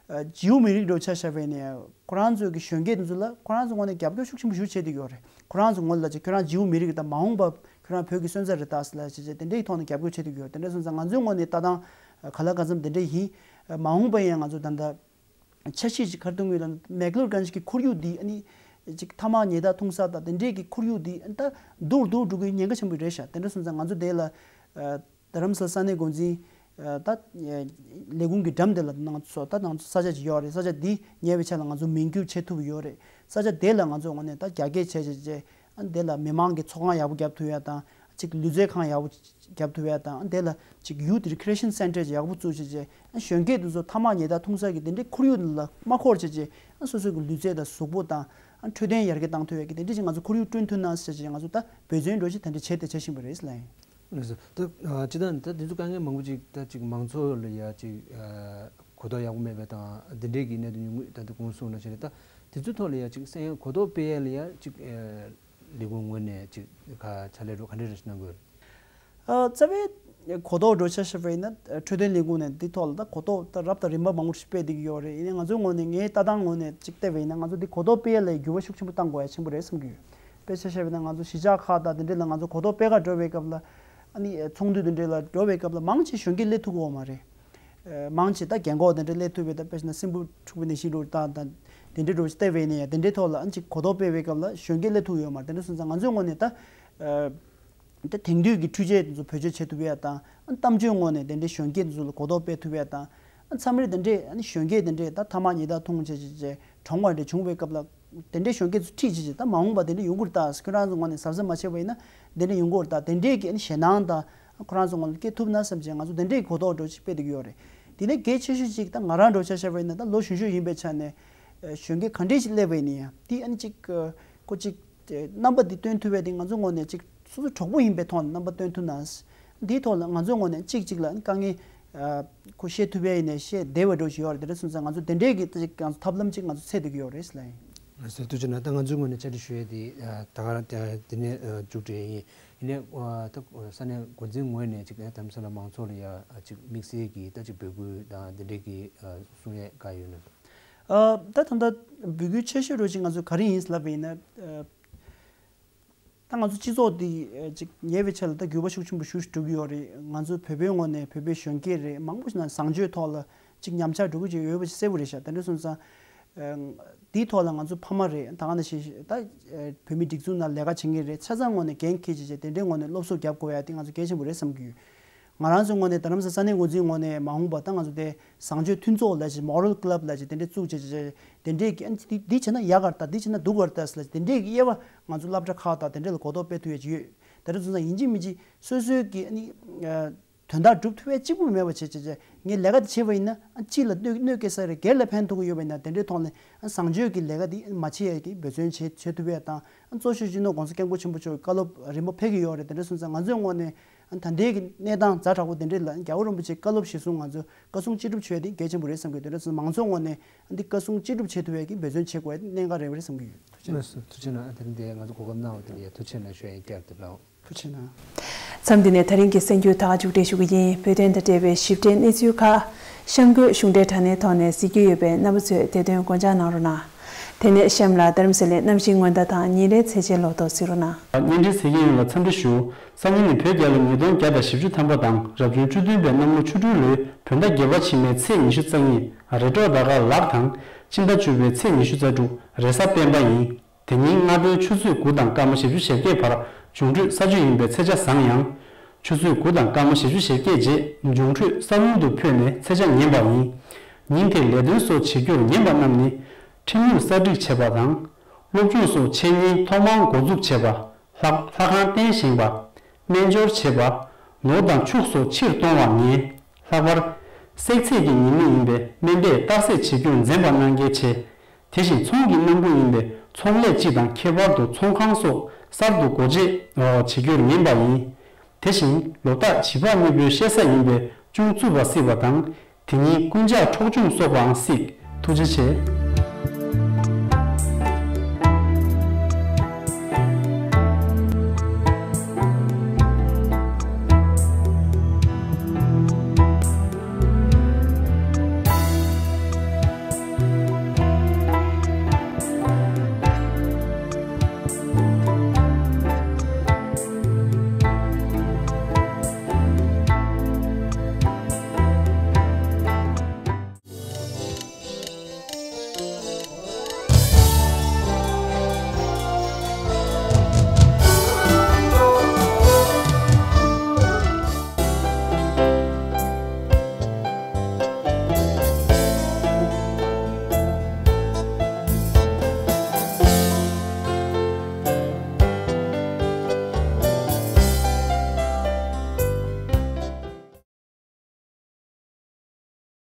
ཨ་ཇིའུ་མི་རིགས་འདྲ་བོ་ཆ་བཞག་པ་ཡིན་ནའི་ཁོ་རང་ཚོའི་གི་གཞོན་སྐྱེས་དེ་ཚོ་ལ་ཁོ་རང་ཚོའི་ངོས་ནས་རྒྱབ་སྐྱོར་ཤུགས་ཆེན་པོ་ཞིག་བྱེད་བསྡད་ཀྱི་ཡོད་རེད། ཁོ་རང་ཚོའི་ངོས་ལ་ཅིག་ཁྱོད་རང་ཇིའུ་མི་རིགས་ད་མ་འོངས་པ་ཁྱོད་རང་བོད་ཀྱི་སོན་རྩ་རེད་ད་ཟེར་ལབ་བྱས་བྱས་དེ་འདྲའི་ཐོག་ནས་རྒྱབ་སྐྱོར་བྱེད་བསྡད་ཀྱི་ཡོད། དེ་འདྲ་སོང་ཙང་ང་ཚོའི་ངོས་ནས་ལྟ་སྟངས་ག་ལ་ག་འཚམ་དེ་འདྲ་ཡིན། མ་འོངས་པ་ཡིན་ན་ང་ཚོ་ད་ལྟ། འཆར་གཞི་ཅིག་ག་རེ་གཏོང་གི་ཡོད་ལབ་ན། མེག་ལོར་གྷན་ཇི་གི་ཁོར་ཡུག་འདི་ཨ་ནི་ཅིག་ཐ་མག་ཉལ་ཐ་འཐུང་ས་དང་དེ་འདྲས་ཀྱི་ཁོར་ཡུག་འདི་ཨ་ནི་ད་སྡུག་རུ་སྡུག་རུ་འགྲོ་གི་ཉེན་ཁ་ཆེན་པོ་རེད་ཤག་དེ་འདྲ་སོང་ཙང་ང་ཚོ་དེ་ལ་ཨ་རྡ་རམ་ས་ལ་ས་གནས་འགོ་འཛིན་ཨ་ད་ཨ་ལས་ཁུངས་ཀྱི་འགྲམ་དེ་ལ་ང་ཚོ་ད་ང་ཚོ་ས་ཆ་ཅིག་ཡོད་རེད། ས་ཆ་འདི་ཉལ་བའི་ཆ་ལ་ང་ཚོ་མིང་བསྒྱུར་བྱེད་ཐུབ་ཡོད་རེད། ས་ཆ་དེ་ལ་ང་ཚོ་ངོས་ནས་ད་རྒྱ་སྐྱེད་བྱས་བྱས་བྱས། ཨ་དེ་ལ་མི་མང་གི་ཚོགས་ཁང་ཡག་པོ་རྒྱབ་ཐུབ་ཡ་དང་། ཅིག་ལུས་རྩལ་ཁང་ཡག་པོ་རྒྱབ་ཐུབ་ཡ་དང་། དེ་ལ་ཅིག་ཡུཐ་རི་ཀི་རི་ཨེ་ཤན་སེན་ཊར་ཅིག་ཡག་པོ་བཙུགས་བྱས་བྱས། ཨ་གཞོན་སྐྱེས་དེ་ཚོ་ཐ་མག་ཉལ་ཐ་འཐུང་ས་གི་དེ་འདྲའི་ཁོར་ཡུག་ལ་མ་འཁོར་བྱས་བྱས། ཨ་སོ་སོ་གི་ལུས་རྩལ་དང་གཟུགས་པོ་དང་། ཨ་འཕྲོད་བསྟེན་ཡར་རྒྱས་བཏང་ཐུབ་ཡ་གི་དེ་འདྲ་ཅིག་ང་ཚོ་ཁོར་ཡུག་བསྐྲུན་ཐུབ་ན་ཟེར་བྱས་ང་ཚོ་ད་འབད་བརྩོན་འདྲ་ཅིག་དེ་འདྲ་བྱས་ཏེ་བྱ་བཞིན་པ་རེད་ལགས། ལགས་སོ། ད་ཨ་སྤྱིར་བཏང་ད་དེ་ཚོ་དཀའ་ངལ་མང་པོ་ཅིག་ད་ཅིག་མང་ཚོགས་ལ་ཡ་ཅིག་ཨ་གོ་རྟོགས་ཡག་པོ་མེད་པ་དང་དེ་འདྲའི་གི་གནད་དོན་ཉུང་ངུ་ད་དེ་གོང་གསུངས་ནང་བཞིན་རེད། ད་དེ་ཚོའི་ཐོག་ལ་ཡ་ཅིག་གསན་ཡ་གོ་རྟོགས་སྤེལ་ཡ་ལ་ཡ་ཅིག་ཨ་ལས་ཁུངས་ངོས་ནས་ཅིག་ག་ཕྱག་ལས་འགྲོ་ག་འདྲ་རེ་ཞིག་གནང་དགོས་རེད། ཨ་རྩ་བའི་གོ་རྟོགས་འགྲོ་ཆ་བཞག་པ་ཡིན་ན། ཨ་འཕྲོད་བསྟེན་ལས་ཁུངས་ནས་འདི་ཐོག་ལ་ད་གོ་རྟོགས་ད་རབ་དང་རིམ་པ་མང་པོ་ཞིག་སྤེལ་བསྡད་ཀྱི་ཡོད་རེད། ཡིན་ནའི་ང་ཚོའི་ངོས་ནས་ངའི་ལྟ་སྟངས་ངོས་ནས་ཅིག་བལྟས་པ་ཡིན་ན། ང་ཚོ་འདི་གོ་རྟོགས་སྤེལ་ཡ་ལ་འགྱུར་བ་ཤུགས་ཆེན་པོ་གཏང་དགོས་ཡ་ཆེན་པོ་རེད་བསམ་གྱི་ཡོད། དཔེ་ཆ་བཞག་པ་ཡིན་ན་ང་ཚོ་གཞིས་ཆགས་ཁག་དང་དེ་འདྲ་ལ་ང་ཚོ་གོ་རྟོགས་སྤེལ་ག་འགྲོ་བའི་སྐབས་ལ། ཨ་ནི་ཚོགས་འདུ་དེ་འདྲ་ལ་འགྲོ་བའི་སྐབས་ལ་མང་ཆེ་གཞོན་སྐྱེས་སླེབས་ཐུབ་ཀྱི་ཡོད་མ་རེད། ཨ་མང་ཆེ་ད་རྒན་གོག་དེ་འདྲ་སླེབས་ཐུབ་པའི། ད་དཔེ་བཞག་ན་སྲིན་པོ་འཁྲུག་པའི་ནང་བཞིན་འགྲོ་ད་ད་དེ་འདྲ་འགྲོ་བྱས་བལྟས་པ་ཡིན་ན་ཡང་། དེ་འདྲའི་ཐོག་ལ་ཨ་ནི་ཅིག་གོ་རྟོགས་སྤེལ་བའི་སྐབས་ལ་གཞོན་སྐྱེས་སླེབས་ཐུབ་ཀྱི་ཡོད་མ་རེད། དེ་འདྲ་སོང་ཙང་ང་ཚོའི་ངོས་ནས་ད་ཨ། ད་དེང་དུས་ཀྱི་འཕྲུལ་ཆས་དེ་ཚོ་བེད་སྤྱོད་བྱེད་ཐུབ་ཡ་དང་། ཨ་གཏམ་བརྗོད་ངོས་ནས་དེ་འདྲའི་གཞོན་སྐྱེས་དེ་ཚོ་ལ་གོ་རྟོགས་སྤེལ་ཐུབ་ཡ་དང་། ཨ་མཚམས་རེ་དེ་འདྲའི་ཨ་ནི་གཞོན་སྐྱེས་དེ་འདྲས་ད་ཐ་མག་ཉལ་ཐ་འཐུང་བྱས་བྱས་བྱས་གྲོངས་པ་འདྲ་བྱུང་བའི་སྐབས་ལ། དེ་འདྲའི་གཞོན་སྐྱེས་ཚོ་ཁྲིད་བྱས་བྱས་ད་མ་འོངས་པ་དེ་འདྲ་ཡོང་གི་རེད་ད། ཁོ་རང་ཚོ་ངོས་ནས་གཟབ་གཟབ་མ་བྱས་པ་ཡིན་ན་དེ་འདྲ་ཡོང་གི་རེད་ད། དེ་འདྲའི་གི་ཨ་ནི་ཞེད་སྣང་དང་ཁོ་རང་ཚོ་ངོས་ནས་སྐྱེ་ཐུབ་ན་བསམ་བྱས་ང་ཚོ་དེ་འདྲའི་གོ་རྟོགས་འགྲོ་ཅིག་སྤེལ་བསྡད་ཀྱི་ཡོད་རེད། དེ་ནས་གལ་ཆེ་ཤོས་ཅིག་ད་ང་རང་འགྲོ་ཆ་བཞག་པ་ཡིན་ན། ད་ལོ་གཞོན་ཤོས་ཡིན་པའི་ཆ་ནས་གཞོན་སྐྱེས་ག་འདྲས་ཅིག་སླེབས་པ་ཡིན་ན་ཡང་དེ་ཨ་ནི་ཅིག་ཁོ་ཅིག་རྣམ་པ་འདི་སྟོན་ཐུབ་པ་དེ་ང་ཚོ་ངོས་ནས་ཅིག་སོ་སོ་གྲོགས་པོ་ཡིན་པའི་ཐོག་ནས་རྣམ་པ་སྟོན་ཐུབ་ན། འདིའི་ཐོག་ལ་ང་ཚོའི་ངོས་ནས་གཅིག་གཅིག་ལ་དཀའ་ངལ་ཨ་ཁོ་བཤད་ཐུབ་པ་ཡིན་ནའི་བཤད་བདེ་བ་འདྲ་ཞིག་ཡོད་རེད། དེ་འདྲ་སོང་ཙང་ང་ཚོ་དེ་འདྲའི་གི་ཅིག་ང་ཚོ་ཐབས་ལམ་ཅིག་ང་ཚོ་འཚོལ་བསྡད་ཀྱི་ཡོད་རེད་ལགས། ལགས་སོ། ཐུགས་རྗེ་གནང་། ད་ང་ཚོའི་ངོས་ནས་བཅར་འདྲི་ཞུ་ཡས་དེ་ཨ་ད་ག་རང་དེ་ནས་ཨ་མཇུག་སྒྲིལ་ཡིན། ཡིན་ནའི་ཨ་ད་ས་གནས་འགོ་འཛིན་ངོས་ནས་ཅིག་ཨ་དྷ་རམ་ས་ལ་མང་ཚོགས་ལ་ཡ་ཨ་ཅིག་དམིགས་བསལ་གྱི་ད་ཅིག་འབོད་སྐུལ་དང་དེ་འདྲའི་གི་ཨ་གསུང་ཡས་ག་ཡོད་ན། ཨ་ད་ད་ལྟ་འབོད་སྐུལ་ཆེ་ཤོས་རོ་ཅིག་ང་ཚོ་ག་རེ་ཡིན་ལབ་པ་ཡིན་ན། ཨ་ད་ང་ཚོ་སྤྱི་ཚོགས་འདི་ཨ་ཅིག་ཉེ་བའི་ཆར་ལ་ད་འགྱུར་བ་ཤུགས་ཆེན་པོ་ཞེ་པོ་ཅིག་འགྲོ་གི་ཡོད་རེད། ང་ཚོ་བོད་པའི་ངོས་ནས་བོད་པའི་གཞོན་སྐྱེས་རེད། མང་པོ་ཞིག་ན་བཟང་སྤྱོད་ཐོག་ལ་ཅིག་ཉམས་ཆག་འགྲོ་གི་ཅིག་ཡོད་པ་ཅིག་གསལ་པོ་རེད་ཤག་དེ་འདྲ་སོང་ཙང་ཨ་འདིའི་ཐོག་ལ་ང་ཚོ་ཕ་མ་རེད། ད་ག་ནང་བཞིན་ད་ཨ་བོད་མི་སྒྲིག་འཛུགས་ནང་ལས་ཀ་བྱེད་མཁན་རེད། ཆ་ཚང་ངོས་ནས་འགན་འཁྱེར་བྱས་བྱས་དེ་འདྲའི་ངོས་ནས་སློབ་གསོ་རྒྱབ་དགོས་ཡ་དེ་ང་ཚོ་གལ་ཆེན་པོ་རེད་བསམ་གྱི་ཡོད། ང་རང་ཚོའི་ངོས་ནས་རྡ་རམ་ས་ས་གནས་འགོ་འཛིན་ངོས་ནས་མ་འོངས་པ་ད་ང་ཚོ་དེ་བཟང་སྤྱོད་མཐུན་ཚོགས་ལབ་ཅིག་Moral Club ལབ་ཅིག་དེ་འདྲས་བཙུགས་བྱས་བྱས་དེ་འདྲས་ཀྱི་ཨ་ནི་འདི་འདི་བྱས་ན་ཡག་ག་རེད་ད། འདི་བྱས་ན་སྡུག་ག་རེད་ད་ཟེར་ལབ་ཅིག་དེ་འདྲས་ཀྱི་དབྱེ་བ་ང་ཚོ་སློབ་གྲྭ་ཁག་དང་དེ་འདྲས་ལ་གོ་རྟོགས་སྤེལ་ཐུབ་ཡས་ཅིག་ཡོད། དེ་འདྲ་སོང་ཙང་ཡིན་གཅིག་མིན་གཅིག་སོ་སོའི་གི་ཨ་ནི་ཨ་དོན་དག་སྒྲུབ་ཐུབ་ཡས་གཅིག་པུ་མེད་པ་བྱས་བྱས་བྱས་ངས་ལས་ཀ་འདི་བྱས་པ་ཡིན་ན་ཨ་སྤྱི་ལ་གནོད་གནོད་སྐྱེལ་ས་རེད། སྒེར་ལ་ཕན་ཐོགས་ཀྱི་ཡོད་པ་ཡིན་ན་དེ་འདྲའི་ཐོག་ནས་ཨ་བཟང་སྤྱོད་ཀྱི་ལས་ཀ་འདི་མ་བྱེད་ཡས་ཀྱི་འབད་བརྩོན་བྱེད་བྱེད་ཐུབ་ཡས་དང་། ཨ་གཙོ་ཤོས་སྤྱི་ནོར་༸གོང་ས་༸སྐྱབས་མགོན་ཆེན་པོ་མཆོག་གི་བཀའ་སློབ་རིམ་པ་ཕེབས་ཀྱི་ཡོད་རེད། དེ་འདྲ་སོང་ཙང་ང་ཚོའི་ངོས་ནས་ཨ་ད་ལྟའི་གི་གནས་སྟངས་ཛ་དྲག་པོ་དེ་འདྲ་ལ་རྒྱལ་བ་རིན་པོ་ཆེའི་བཀའ་སློབ་གཞིར་བཟུང་ང་ཚོས་བཀའ་གསུང་ཅི་སྒྲུབ་བྱེད་ཡས་དེ་གལ་ཆེན་པོ་རེད་བསམ་གྱི་ཡོད། དེ་འདྲ་སོང་ཙང་མང་ཚོགས་ངོས་ནས་ཨ་འདི་བཀའ་གསུང་ཅི་སྒྲུབ་བྱེད་ཐུབ་ཡས་ཀྱི་འབད་བརྩོན་བྱེད་དགོས་ཡས་གནད་འགག་རེད་པ་རེད་བསམ་གྱི་ཡོད། ཐུགས་རྗེ་ཆེ། ལགས་སོ། ཐུགས་རྗེ་གནང་། དེ་རིང་འདིར་ང་ཚོ་གོ་སྐབས་གནང་བ་དེ་ལ་ཡ་ཐུགས་རྗེ་ཆེ་གནང་ཞུ་ཡ་ཡིན། བསྐྱར་དུ་ལགས། ཐུགས་རྗེ་གནང་། མཚམས་འདི་ནས་ད་རིང་གི་གསར་འགྱུར་ད་ག་མཇུག་སྒྲིལ་ཞུ་གི་ཡིན། བོད་དོན་དང་འབྲེལ་བའི་ཞིབ་ཕྲའི་གནས་ཚུལ་ཁག་གཤམ་འཁོད་གཞུང་འབྲེལ་དྲ་གནས་ཐོག་ནས་གཟིགས་རྒྱུ་ཡོད་པས་རྣམ་པ་ཚོས་དེ་དོན་དགོངས་འཇགས་གནང་རོགས་གནང་། དེ་ནས་གཤམ་ལ་རྡ་རམ་ས་ལའི་གནམ་གཤིས་སྔོན་བརྡ་དང་ཉིན་རེའི་ཚེས་ཆའི་ལོ་ཐོ་གཟིགས་རོགས་གནང་། བརྙན་འཕྲིན་གཟིགས་མཁན་ཡོངས་ལ་འཚམས་འདྲི་ཞུ། སང་ཉིན་ནི་བོད་རྒྱལ་ལོ་ཉིས་སྟོང་བརྒྱ་དང་བཞི་བཅུ་ཐམ་པ་དང་རབ་བྱུང་བཅུ་བདུན་པའི་གནམ་ལོ་ཆུ་སྦྲུལ་ལོའི་བོད་ཟླ་བརྒྱད་པ་ཕྱི་མའི་ཚེས་ཉི་ཤུ་རྩ་གཉིས་རེ་ཌིའོ་ཟླ་སྐར་ལག་དང་། སྤྱི་ཟླ་བཅུ་པའི་ཚེས་ཉི་ཤུ་རྩ་དྲུག་རེས་གཟའ་སྤེན་པ་ཡིན། དེ་ཉིན་སྔ་དྲོའི་ཆུ་ཚོད་དགུ་དང་སྐར་མ་བཞི་བཅུ་ཞེ་བརྒྱད་བར་འབྱུང་འཕྲོད་ས་ཆུ་ཡིན་པས་ཚེས་ཆ་བཟང་ཡང་། ཆུ་ཚོད་དགུ་དང་སྐར་མ་བཞི་བཅུ་ཞེ་བརྒྱད་རྗེས་འབྱུང་འཕྲོད་ས་རླུང་དུ་འཕོས་ནས་ཚེས་ཆ་ངན་པ་ཡིན། ཉིན་དེར་ལས་དོན་སོགས་བྱེད་རྒྱུར་ངན་པ་རྣམས་ནི། ཁྲིམས་ལུགས་གསར་སྒྲིག་བྱེད་པ་དང་། སློབ་སྦྱོང་སོགས་འཆད་ཉན་ཐོག་མར་འགོ་འཛུགས་བྱེད་པ། ལྷ་ལྷ་ཁང་རྟེན་བཞེངས་པ། སྨན་སྦྱོར་བྱེད་པ། ནོར་དང་ཕྱུགས་སོགས་ཕྱིར་གཏོང་བར་ངེས། ལྷག་པར། བསྲེག་ཚད་ཀྱི་ཉིན་མོ་ཡིན་པས་སྨན་པས་བརྟག་དཔྱད་བྱེད་རྒྱུར་འཛེམ་པ་གནང་གལ་ཆེ། དེ་བཞིན་ཚོང་གི་གནང་སྒོ་ཡིན་པས་ཚོང་ལས་སྤྱི་དང་ཁྱད་པར་དུ་ཚོང་ཁང་སོགས་གསར་དུ་སྒོ་འབྱེད་བྱེད་རྒྱུར་ངེས་པ་ཡིན། དེ་བཞིན་ལོ་རྟགས་བྱིས་པ་དངོས་པོའི་བཤད་ས་ཡིན་པས་ཅུང་རྩུབ་པ་སྲིད་པ་དང་། དེ་ཉིན་རྐུན་ཇག་འཕྲོག་བཅོམ་སོགས་པའང་སྲིད། ཐུགས་རྗེ་ཆེ།